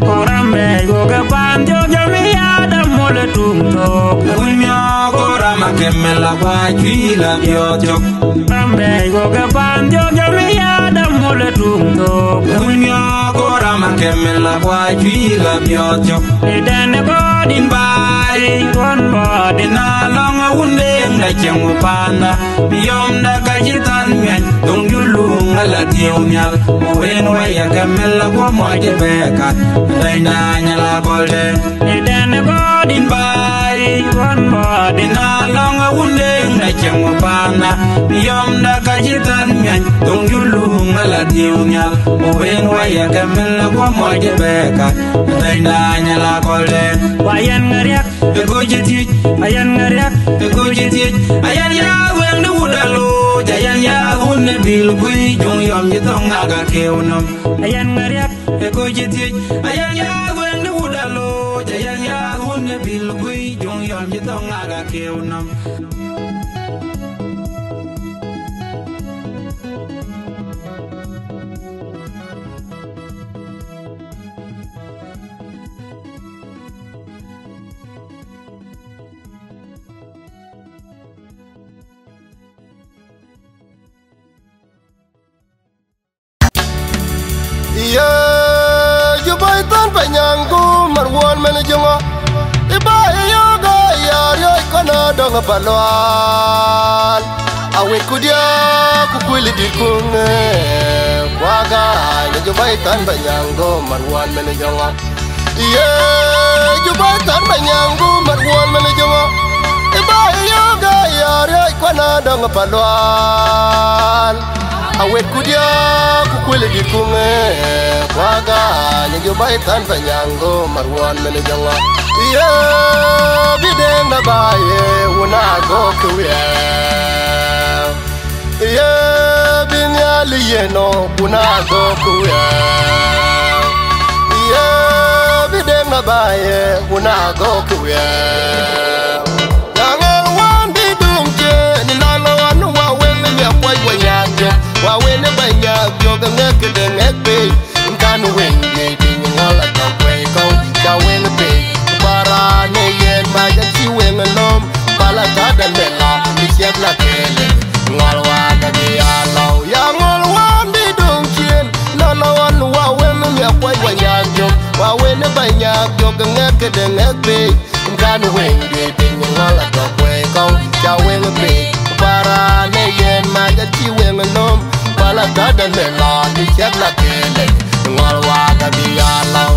Koram bɛ̈ɛ̈i, go ke paan jɔk jɔmi adam mol ë tuŋ thok. Wun miɔɔk koram akemel akuac cuï la biɔɔth cök. Koram bɛ̈ɛ̈i, go ke paan jɔk jɔmi adam mol ë tuŋ thok. Wun miɔɔk koram akemel akuac cuï la biɔɔth cök. Ëtɛ̈n ë kɔɔr dïn baai, ɣɔn bɔɔt dïn alɔŋ awun deŋ da cieŋ wä paanda. Yɔmda ka cï than miɛny, dhoŋ juluŋ ala dhiëëu nhial. Ku wën waya ke mel la guɔ mɔc ë bɛ̈ɛ̈r kat, dɛnyda nyal akɔl tɛ̈n. Ëtɛ̈n ë kɔɔr dïn baai, ɣɔn bɔɔt dïn alɔŋ awun deŋ da cieŋ wä paanda. Yɔmda ka cï than miɛny, dhoŋ juluŋ ala dhiëëu nhial. Ku wën waya ke mel la guɔ mɔc ë bɛ̈ɛ̈r kat, dɛnyda nyal akɔl tɛ̈n. Wa yɛn ŋa riɛk, ë kɔc cï thiëc, ayan ŋa riɛk, ë kɔc cï thiëc, ayan ya wëŋ de wut aloc, ayan ya wun ë bil guic, jɔŋ yɔm cï thɔŋ ŋak akeu nɔm. Ayan ŋa riɛk, ë kɔc cï thiëc, ayan ya wëŋ de wut aloc, ayan ya wun ë bil guic, jɔŋ yɔm cï thɔŋ ŋak akeu nɔm. Ye Juba ë thɔn Panyaŋ ku Marwɔl mɛn ë Jɔŋɔ, ë ba ë yɔ̈ɔ̈k ë ya riɔ̈c kɔn ë dɔŋ ë Palual. Awek ku diäk ku kuël ë dït kuŋ, eh, kuaga, ye Juba ë thɔn Panyaŋ ku Marwɔl mɛn ë Jɔŋɔ. Ye Juba ë thɔn Panyaŋ ku Marwɔl mɛn ë Jɔŋɔ, ë ba ë yɔ̈ɔ̈k ë ya riɔ̈c kɔn ë dɔŋ ë Palual. Awek ku diäk ku kuël ë dït kuŋ, eh, kuaga, ye Juba ë thɔn Panyaŋ ku Marwɔl mɛn ë Jɔŋɔ. Ye bï deŋ na ba ye wun agɔk wiɛɛr. Ye bï Nhialic yen ɔ wun agɔk wiɛɛr. Ye bï deŋ na ba ye wun agɔk wiɛɛr. Ya ŋɔl wään bï duŋ ciëën, nɔn ɣɔn wa wël ë miak kuɔc wa nyaak jök, wa wël ë ba nyaak jök, ŋɛk këde ŋɛk pei. Kan weŋ ye piny ŋɔl atɔ̈ kuɛi kɔ̈u, ca weŋ pei. Para në yen mac acï weŋ lom, pala tɔ̈ dɛn bɛ lɔ, bï ciɛk la kele. Ŋɔl wa ka bï ya lɔu, ya ŋɔl wään bï duŋ ciëën, nɔn ɣɔn wa wël ë miak kuɔc wa nyaak jök, wa wël ë ba nyaak jök, ŋɛk këde ŋɛk pei. Kan weŋ ye piny ŋɔl atɔ̈ kuɛi kɔ̈u, ca weŋ pei. Para në yen mac acï weŋ lom, pala tɔ̈ dɛn bɛ lɔ, bï ciɛk la kele. Ŋɔl wa ka bï ya lɔu.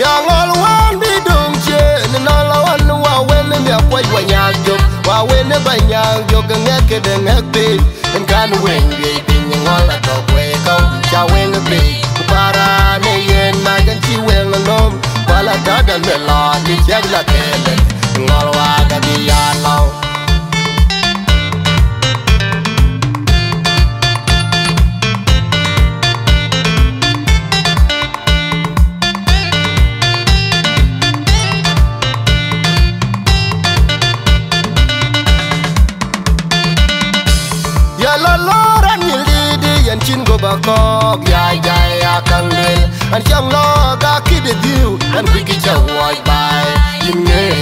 Ya ŋɔl wään bï duŋ ciëën, nɔn ɣɔn wa wël ë miak kuɔc wa nyaak jök, wa wël ë ba nyaak jök, ŋɛk këde ŋɛk pei. Kan weŋ ye piny ŋɔl atɔ̈ kuɛi kɔ̈u, ca weŋ pei. Para në yen mac acï weŋ lom, pala tɔ̈ dɛn bɛ lɔ, bï ciɛk la kele. Ŋɔl wa ka bï ya lɔu. Ya la lɔ̈ɔ̈r an, nyil dïït, yɛn cïn guɔ̈p akɔ̈k, ya, ya, ya kaŋ lueel. An, cäŋ lɔ ka kït ë dhiëëu, an, kuc kï cä wuɔɔc baai. Yïn ŋeer,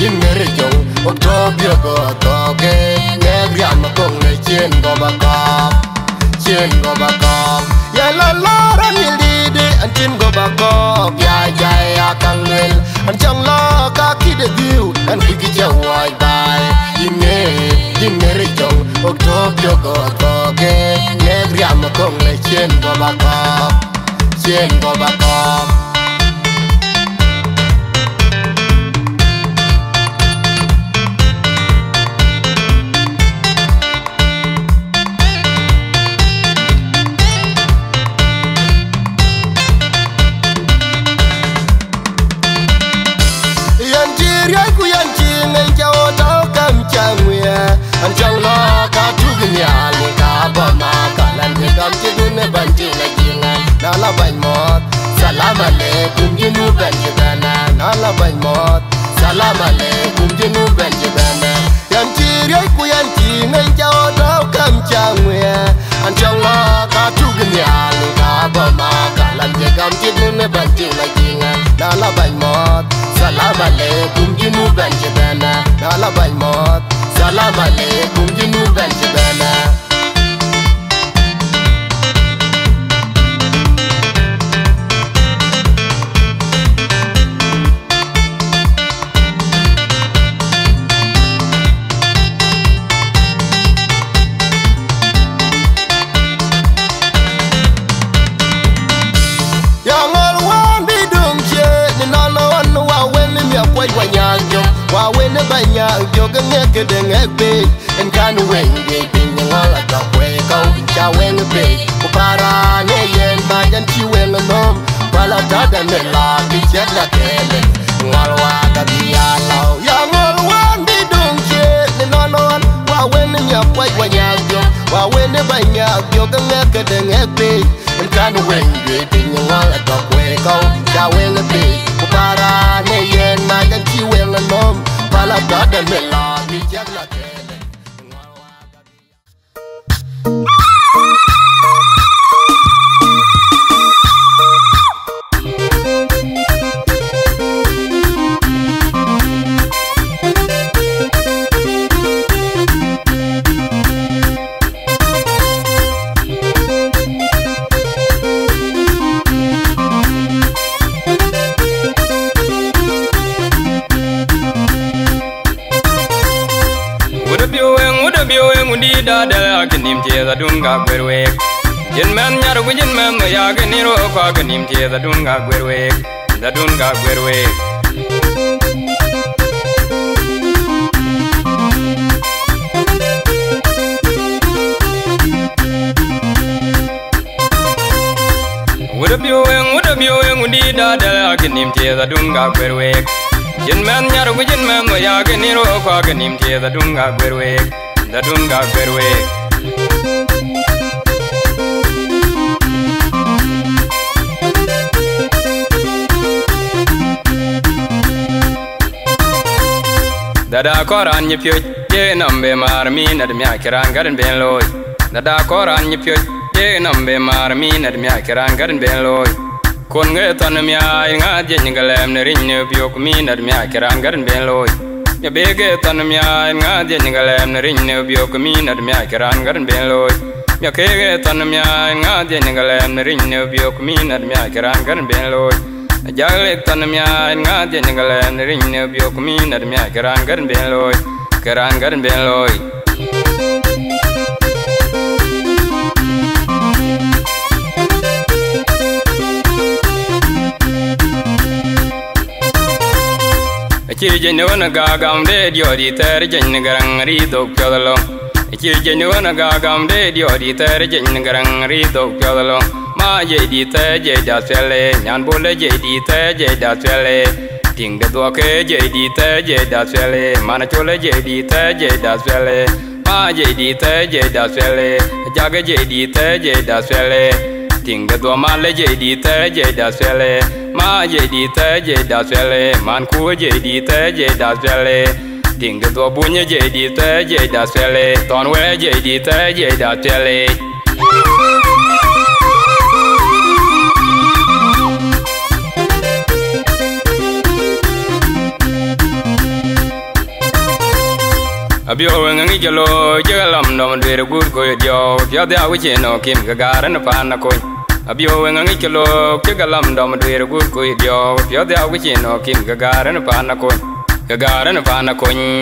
yïn ŋeer ë jɔŋ, wok tɔ̈ biök ë thɔ̈k, ŋɛk riam ë thoŋ në cïn guɔ̈p akɔ̈k. Cïn guɔ̈p akɔ̈k, ya la lɔ̈ɔ̈r an, nyil dïït, an, cïn guɔ̈p akɔ̈k, ya, ya, ya kaŋ lueel. An, cäŋ lɔ ka kït ë dhiëëu, an, kuc kï cä wuɔɔc baai. Yïn ŋeer, yïn ŋeer ë jɔŋ, wok tɔ̈ biök ë thɔ̈k, ŋɛk riam ë thoŋ në cïn guɔ̈p akɔ̈k. Cïn guɔ̈p akɔ̈k. Yɛn cï riɔ̈c ku yɛn cï Ŋɛny ca ɣo tɔ̈u kam ca ŋuiɛ, an cɔŋ lɔ ka tuk nhial, ka bɔ̈ ma ka lan ke gam cï dun ë bän cï la jiŋ. Na la bany mɔ̈ɔ̈th, salam aleikum, jinu bɛn cï bɛn. Na la bany mɔ̈ɔ̈th, salam aleikum, jinu bɛn cï bɛn. Yan cï riɔ̈c ku yan cï ŋɛny ca ɣo tɔ̈u kam ca ŋuiɛ, an cɔŋ lɔ ka tuk nhial, ka bɔ̈ ma ka lan ke gam cï dun ë bän cï la jiŋ. Na la bany mɔ̈ɔ̈th, salam aleikum, jinu bɛn cï bɛn. Na la bany mɔ̈ɔ̈th, salam aleikum, jinu bɛn cï bɛn. Ya ŋɔl wään bï döŋ cie, në nɔn ɣɔn wa wen miak kuɔc wa nyaak jök, wa wen ba nyaak jök, ŋɛk këde ŋɛk pei. En kan weng juëc piny ŋɔl atɔ̈ kuei kɔ̈u, ca weng pei, ku paran ë yen mac an cï weng nöm, pala tɔ̈ dɛn ë la bï ciɛt la kele. Ŋɔl wa ka bï ya lɔu, ya ŋɔl wään bï döŋ cie, në nɔn ɣɔn wa wen miak kuɔc wa nyaak jök, wa wen ba nyaak jök, ŋɛk këde ŋɛk pei. En kan weng juëc piny ŋɔl atɔ̈ kuei kɔ̈u, ca weng pei, ku paran ë yen mac an cï weng nöm, pala tɔ̈ dɛn ë la bï ciɛt la kele. Wudë biu weng, wudë biu weng, wudït adɛl, akë nïm thiëëth adun ka guër week. Jin mɛn nyar ku jin mɛn ya kë ni rok, akë nïm thiëëth adun ka guër week. Adun ka guër week. Wudë biu weng, wudë biu weng, wudït adɛl, akë nïm thiëëth adun ka guër week. Jin mɛn nyar ku jin mɛn ya kë ni rok, akë nïm thiëëth adun ka guër week. Adun ka guër week. Dada kɔran nyï piöc, ye nɔm be maar mi nat miak kë raan gat ben looi. Dada kɔran nyï piöc, ye nɔm be maar mi nat miak kë raan gat ben looi. Kon ŋe thɔn miaai ŋa dhiëc në gɛlɛm në riny në biök mi nat miak kë raan gat ben looi. Mia beke thɔn miaai ŋa dhiëc në gɛlɛm në riny në biök mi nat miak kë raan gat ben looi. Mia keke thɔn miaai ŋa dhiëc në gɛlɛm në riny në biök mi nat miak kë raan gat ben looi. Ajak lek thɔn miaai ŋa dhiëc në gɛlɛm në riny në biök mi nat miak kë raan gat ben looi. Kë raan gat ben looi. Acï jëny në wën agagam de diɔt yï thɛɛr jëny në gäräŋ ri dhok piɔth alɔŋ. Acï jëny në wën agagam de diɔt yï thɛɛr jëny në gäräŋ ri dhok piɔth alɔŋ. Ma jëc dït thɛɛr jëc dath piɛl ë, nyan bol ë jëc dït thɛɛr jëc dath piɛl ë. Tiŋ de dhuɔk ë jëc dït thɛɛr jëc dath piɛl ë, man acol ë jëc dït thɛɛr jëc dath piɛl ë. Ma jëc dït thɛɛr jëc dath piɛl ë, ajak ë jëc dït thɛɛr jëc dath piɛl ë. Tiŋ de dhuɔk mal ë jëc dït thɛɛr jëc dath piɛl ë, ma jëc dït thɛɛr jëc dath piɛl ë, man kuur ë jëc dït thɛɛr jëc dath piɛl ë. Tiŋ de dhuɔk buny ë jëc dït thɛɛr jëc dath piɛl ë, thɔn wɛɛr jëc dït thɛɛr jëc dath piɛl ë. Abiöör wëŋ aŋic ke looi, cï ke lam dɔm duëër ë guut kɔc diɔ̈ɔ̈k, piɔ̈ɔ̈th dhiau ke cïn nɔ̈k kïn ke gaar ënë paan akony. Abiöör wëŋ aŋic ke looi, cï ke lam dɔm duëër ë guut kɔc diɔ̈ɔ̈k, piɔ̈ɔ̈th dhiau ke cïn nɔ̈k kïn ke gaar ënë paan akony. Ke gaar ënë paan akony.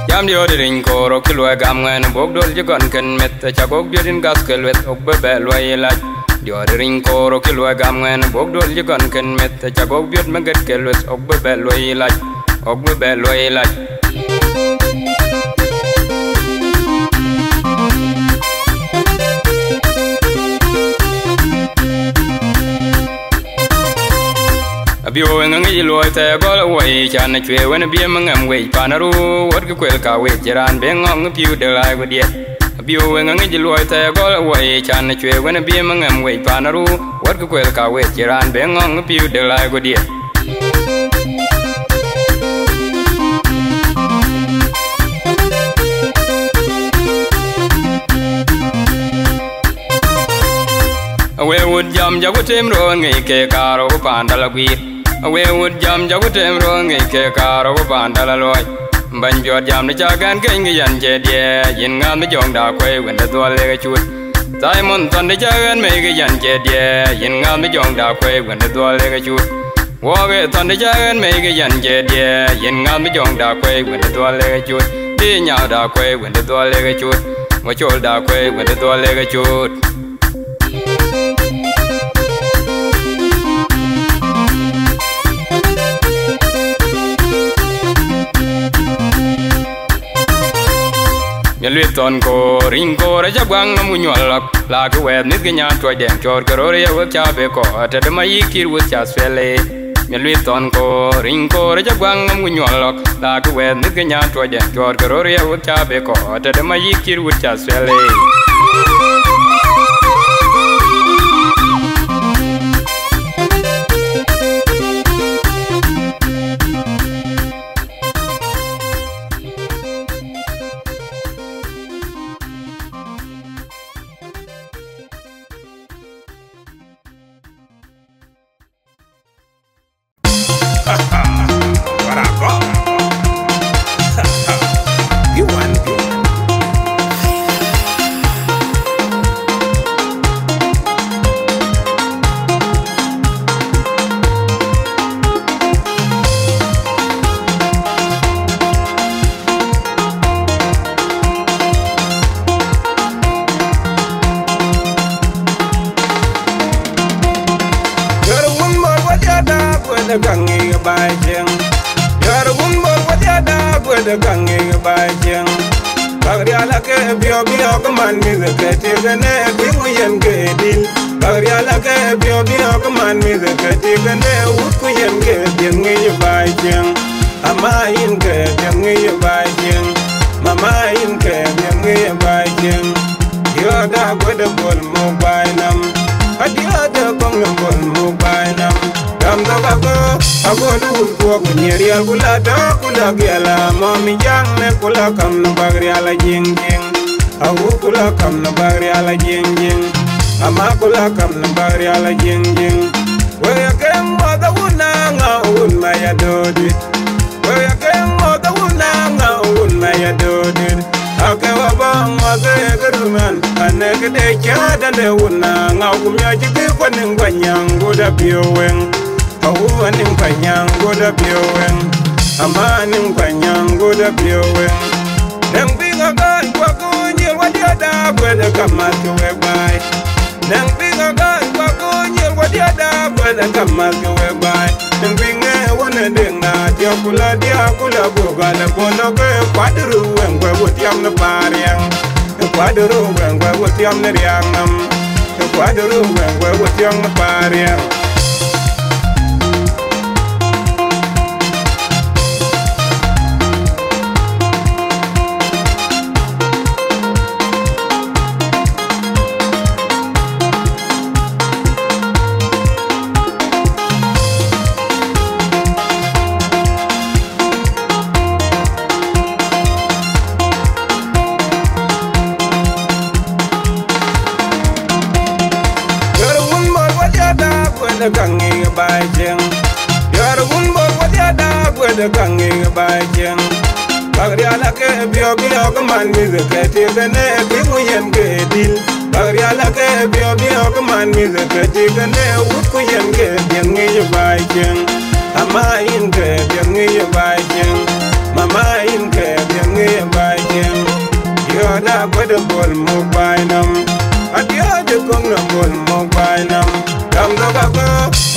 Jam diööt riny koor, ɣok cï luɔi gam ŋuɛ̈ɛ̈n, buk dol cï gɔn kën meth, aca gok diöt yïn gath ke lueth, ɣok bï bɛ luɔi lac. Diööt riny koor, ɣok cï luɔi gam ŋuɛ̈ɛ̈n, buk dol cï gɔn kën meth, aca gok diöt meket ke lueth, ɣok bï bɛ luɔi lac. Ɣok bï bɛ luɔi lac. Piu weŋ aŋic luɔi thɛɛ gɔl woi can cuee wën biem ŋɛm wei pan aru wot kë kuel ka wec cï raan be ŋɔŋ piu de lai ku diɛt. Piu weŋ aŋic luɔi thɛɛ gɔl woi can cuee wën biem ŋɛm wei pan aru wot kë kuel ka wec cï raan be ŋɔŋ piu de lai ku diɛt. Awee wut jam jaku tim roor ŋic ke kaarou ku paanda la guiir. Awee wut jam jaku tim roor ŋic ke kaarou ku paanda la luɔi. Bɛ̈ny piɔ̈ɔ̈t jam de cak ɛn keny ke yɛn cie diɛɛc, yïn ŋath mi jɔŋda kuei wën de dhuɔl lek acut. Thaimon thɔn de cak ɛn mei ke yɛn cie diɛɛc, yïn ŋath mi jɔŋda kuei wën de dhuɔl lek acut. Wɔɔk ë thɔn de cak ɛn mei ke yɛn cie diɛɛc, yïn ŋath mi jɔŋda kuei wën de dhuɔl lek acut. Dï nyauda kuei wën de dhuɔl lek acut. Wä colda kuei wën de dhuɔl lek acut. Miɛt luith thɔn koor, riny koor, aca guaŋ nɔm ku nyuɔl lɔk. Laakë wɛɛth mïth ke nyan tuɔcdɛn, cuɔɔr ke röör ye wek ca be kɔɔr, tëde ma yïk cït wut ca thuɛl ee. Miɛt luith thɔn koor, riny koor, aca guaŋ nɔm ku nyuɔl lɔk. Laakë wɛɛth mïth ke nyan tuɔcdɛn, cuɔɔr ke röör ye wek ca be kɔɔr, tëde ma yïk cït wut ca thuɛl ee. Yɔr wun mɔr wadiada kuɛn kaŋ ŋic baai cieŋ. Yɔr wun mɔr wadiada kuɛn kaŋ ŋic baai cieŋ. Bak rial ake biɔ biɔ ke man mïth ke tik ne kuiŋ yen ke dil. Bak rial ake biɔ biɔ ke man mïth ke tik ne wut ku yen ke dhiëŋ ŋic baai cieŋ. Ama yïn ke dhiëŋ ŋic baai cieŋ. Mama yïn ke dhiëŋ ŋic baai cieŋ. Diɔ̈ɔ̈da guëdë bol muk baai nɔm. Adiɔ̈ɔ̈dë kɔŋ në bol muk baai nɔm. Dam dhɔ̈k ago, ago në wun kuɔk ku nyiëër riɛl ku la tɔ̈ ku la giɛl amɔ mi jaŋ në ku la kam në bak rial ajiŋ jiŋ. Awuk ku la kam në bak rial ajiŋ jiŋ. Ama ku la kam në bak rial ajiŋ jiŋ. Wek ya keŋ muɔth awun na ŋa wun ma ya döödït. Wek ya keŋ muɔth awun na ŋa wun ma ya döödït. Ake wa bä muɔth ke ke rumen, anë ke de cäät ande wun na ŋa ku miɔc ke kuaniŋ kuanyaŋ ku da piööweŋ. Awu aniŋ kuanyaŋ ku da piööweŋ. Ama aniŋ kuanyaŋ ku da piööweŋ. Nɛŋ piŋ akan kuak ku nyiël wadiada kuɛn ë kamat ke wek baai. Nɛŋ piŋ akan kuak ku nyiël wadiada kuɛn ë kamat ke wek baai. Nɛŋ piŋ ë wën ë deŋ na tiɔp ku la diaak ku la buk alë bol lɔ ke kuat ru wɛŋ kuɛ ku tiam në paariɛŋ. Kuat ru wɛŋ kuɛ ku tiam në riaak nɔm. Kuat ru wɛŋ kuɛ ku tiam në paariɛŋ. Yɔr wun bɔl wadiada kuɛn kaŋ ŋic baai cieŋ. Yɔr wun bɔl wadiada kuɛn kaŋ ŋic baai cieŋ. Bak rial ake biɔ biɔ ke man mïth ke tik ne kuiŋ yen ke dil. Bak rial ake biɔ biɔ ke man mïth ke tik ne wut ku yen ke dhiëŋ ŋic baai cieŋ. Ama yïn ke dhiëŋ ŋic baai cieŋ. Mama yïn ke dhiëŋ ŋic baai cieŋ. Diɔ̈ɔ̈da kuɛt bol muk baai nɔm. Adiɔ̈ɔ̈dë kɔŋ nɔm bol muk baai nɔm. Kam dhɔ̈k ago,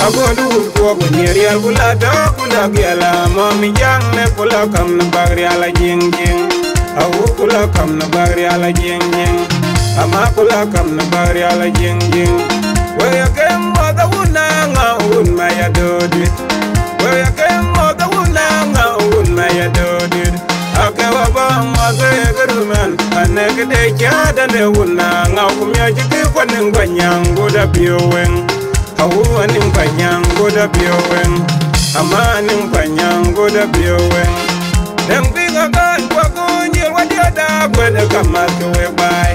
ago du wun kuɔk ku nyiëër riɛl ku la tɔ̈ ku la giɛl amɔ mi jaŋ ne ku la kam në bak rial ajiŋ jiŋ. Awu ku la kam në bak rial ajiŋ jiŋ. Ama ku la kam në bak rial ajiŋ jiŋ. Wek ya keŋ muɔth awun na ŋa wun ma ya döödït. Wek ake ŋɔ̈th wun na ŋa wun na ya döödït. Ake wa ba ŋɔ̈th ke ke rumɛn. Ane ke de cäät ane wun na ŋa ku miɔc ke kuan niŋ Panyaŋ gut abiö weŋ. Awu aniŋ Panyaŋ gut abiö weŋ. Ama aniŋ Panyaŋ gut abiö weŋ. Nɛŋ piŋ akan kuak ku nyiel wadiɛda guɛl ë kamat ke wek baai.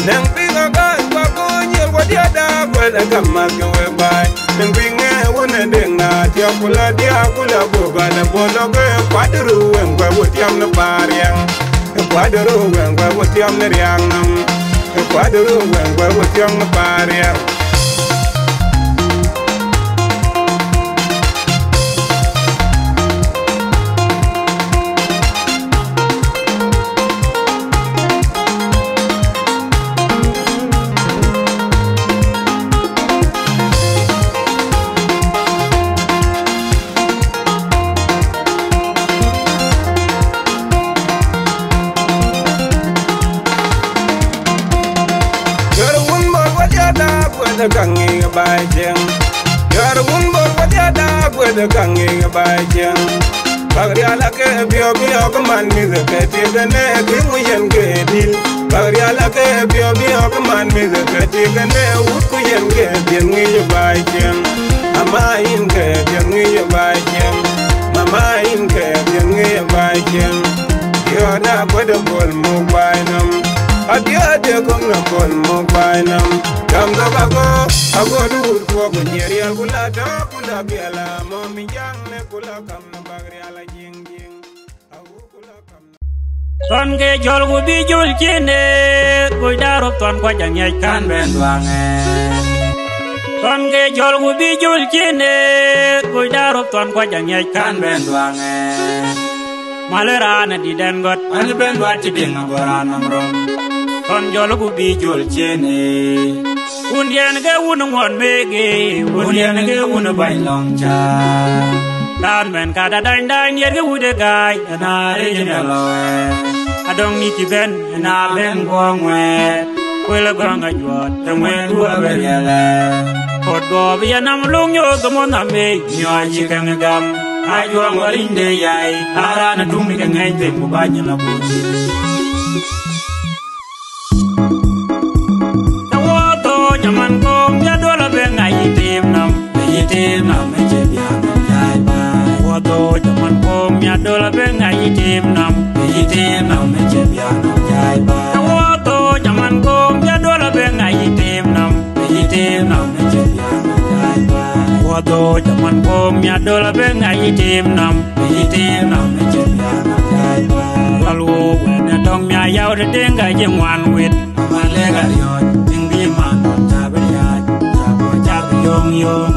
Nɛŋ piŋ akan kuak ku nyiel wadiɛda guɛl ë kamat ke wek baai. Nɛŋ piŋ ë wun ë deŋ na tiɔp ku la diaak ku la buk an ë bol lɔ ke kuat ru weŋ kuɛ wu tiam në paar riɛŋ. Kuat ru weŋ kuɛ wu tiam në riaŋ nɔm. Kuat ru weŋ kuɛ wu tiam në paar riɛŋ. Jɔl wun bol wadiɛda guɛl ë kaŋ ŋic baai cieŋ. Jɔl wun bol wadiɛda guɛl ë kaŋ ŋic baai cieŋ. Bak rial ake biɔk biɔk man mïth ke tik ne kiŋ yen ke dil. Bak rial ake biɔk biɔk man mïth ke tik ne wut ku yen ke dhiën ŋic baai cieŋ. Mama yin ke dhiën ŋic baai cieŋ. Mama yin ke dhiën ŋic baai cieŋ. Diɔ̈ɔ̈da kuɛ̈t ë bol muk baai nɔm. Adiɔ̈ɔ̈de kɔ̈k nɔm bol muk baai nɔm. Gam dhɔ̈k ago, ago duut kuɔk ku nyier riɛl ku la tɔ̈ ku la biɛl amɔ mi jaŋ ne ku la kam në bak rial ajiŋ jiŋ. Awu ku la kam në. Thɔn ke jɔl ku bï jol cin ë, kuc da rop thɔn kuac aŋiɛc kan bɛn dhuaŋ ë. Thɔn ke jɔl ku bï jol cin ë, kuc da rop thɔn kuac aŋiɛc kan bɛn dhuaŋ ë. Malë raan ë dït ɛn gɔ̈t, an bɛn dhuat cï piŋ ago raan nɔm rɔm. Thɔn jɔl ku bï jol cin ë. Wundiɛn ke wun ŋuɔt meke, wundiɛn ke wun bany lɔŋ ca. Raan mɛn ka da dany dany diɛt ke wut ë gaai, ëna rëc ënë lɔɔɛ. Adɔŋ nït cï bɛ̈n, ëna bɛ̈n guɔ ŋuɛɛt. Kuël ë gɔ̈ŋ ajuɔt, të ŋuɛɛt wä bɛ riɛlɛ. Kot guɔ bï ya nɔm luŋ nyooth ke mɔ̈th nɔm mec, miɔɔc cï käŋ gam. Ajuɔŋ wä riny de yai, a raan ë tuŋ ke ŋɛny them ku bany ëna bun. Të wɔ thoo jaman kom ya duɔl abë ŋa yï tim nɔm, yï tim nɔm ë cï bian nɔm jai baai. Wɔ thoo jaman kom ya duɔl abë ŋa yï tim nɔm, yï tim nɔm ë cï bian nɔm jai baai. Të wɔ thoo jaman kom ya duɔl abë ŋa yï tim nɔm, yï tim nɔm ë cï bian nɔm jai baai. Wɔ thoo jaman kom ya duɔl abë ŋa yï tim nɔm. Yï tim nɔm ë cï bian nɔm jai baai. Wal wo wën ë tɔŋ mia yau të tiŋ ka cï ŋuan wit. Ama lek ariɔ̈c, tiŋ bï man nɔm ca bï riaac, ca bï ca bï yöŋ yöŋ.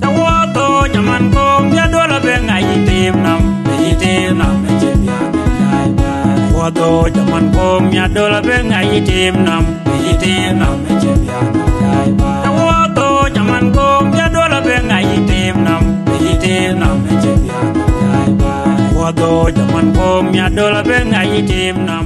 Të wɔ thoo jaman kom ya duɔl abë ŋa yï tim nɔm, yï tim nɔm ë cï bian nɔm jai baai. Wɔ thoo jaman kom ya duɔl abë ŋa yï tim nɔm, yï tim nɔm ë cï bian nɔm jai baai. Të wɔ thoo jaman kom ya duɔl abë ŋa yï tim nɔm, yï tim nɔm ë cï bian nɔm jai baai. Wɔ thoo jaman kom ya duɔl abë ŋa yï tim nɔm.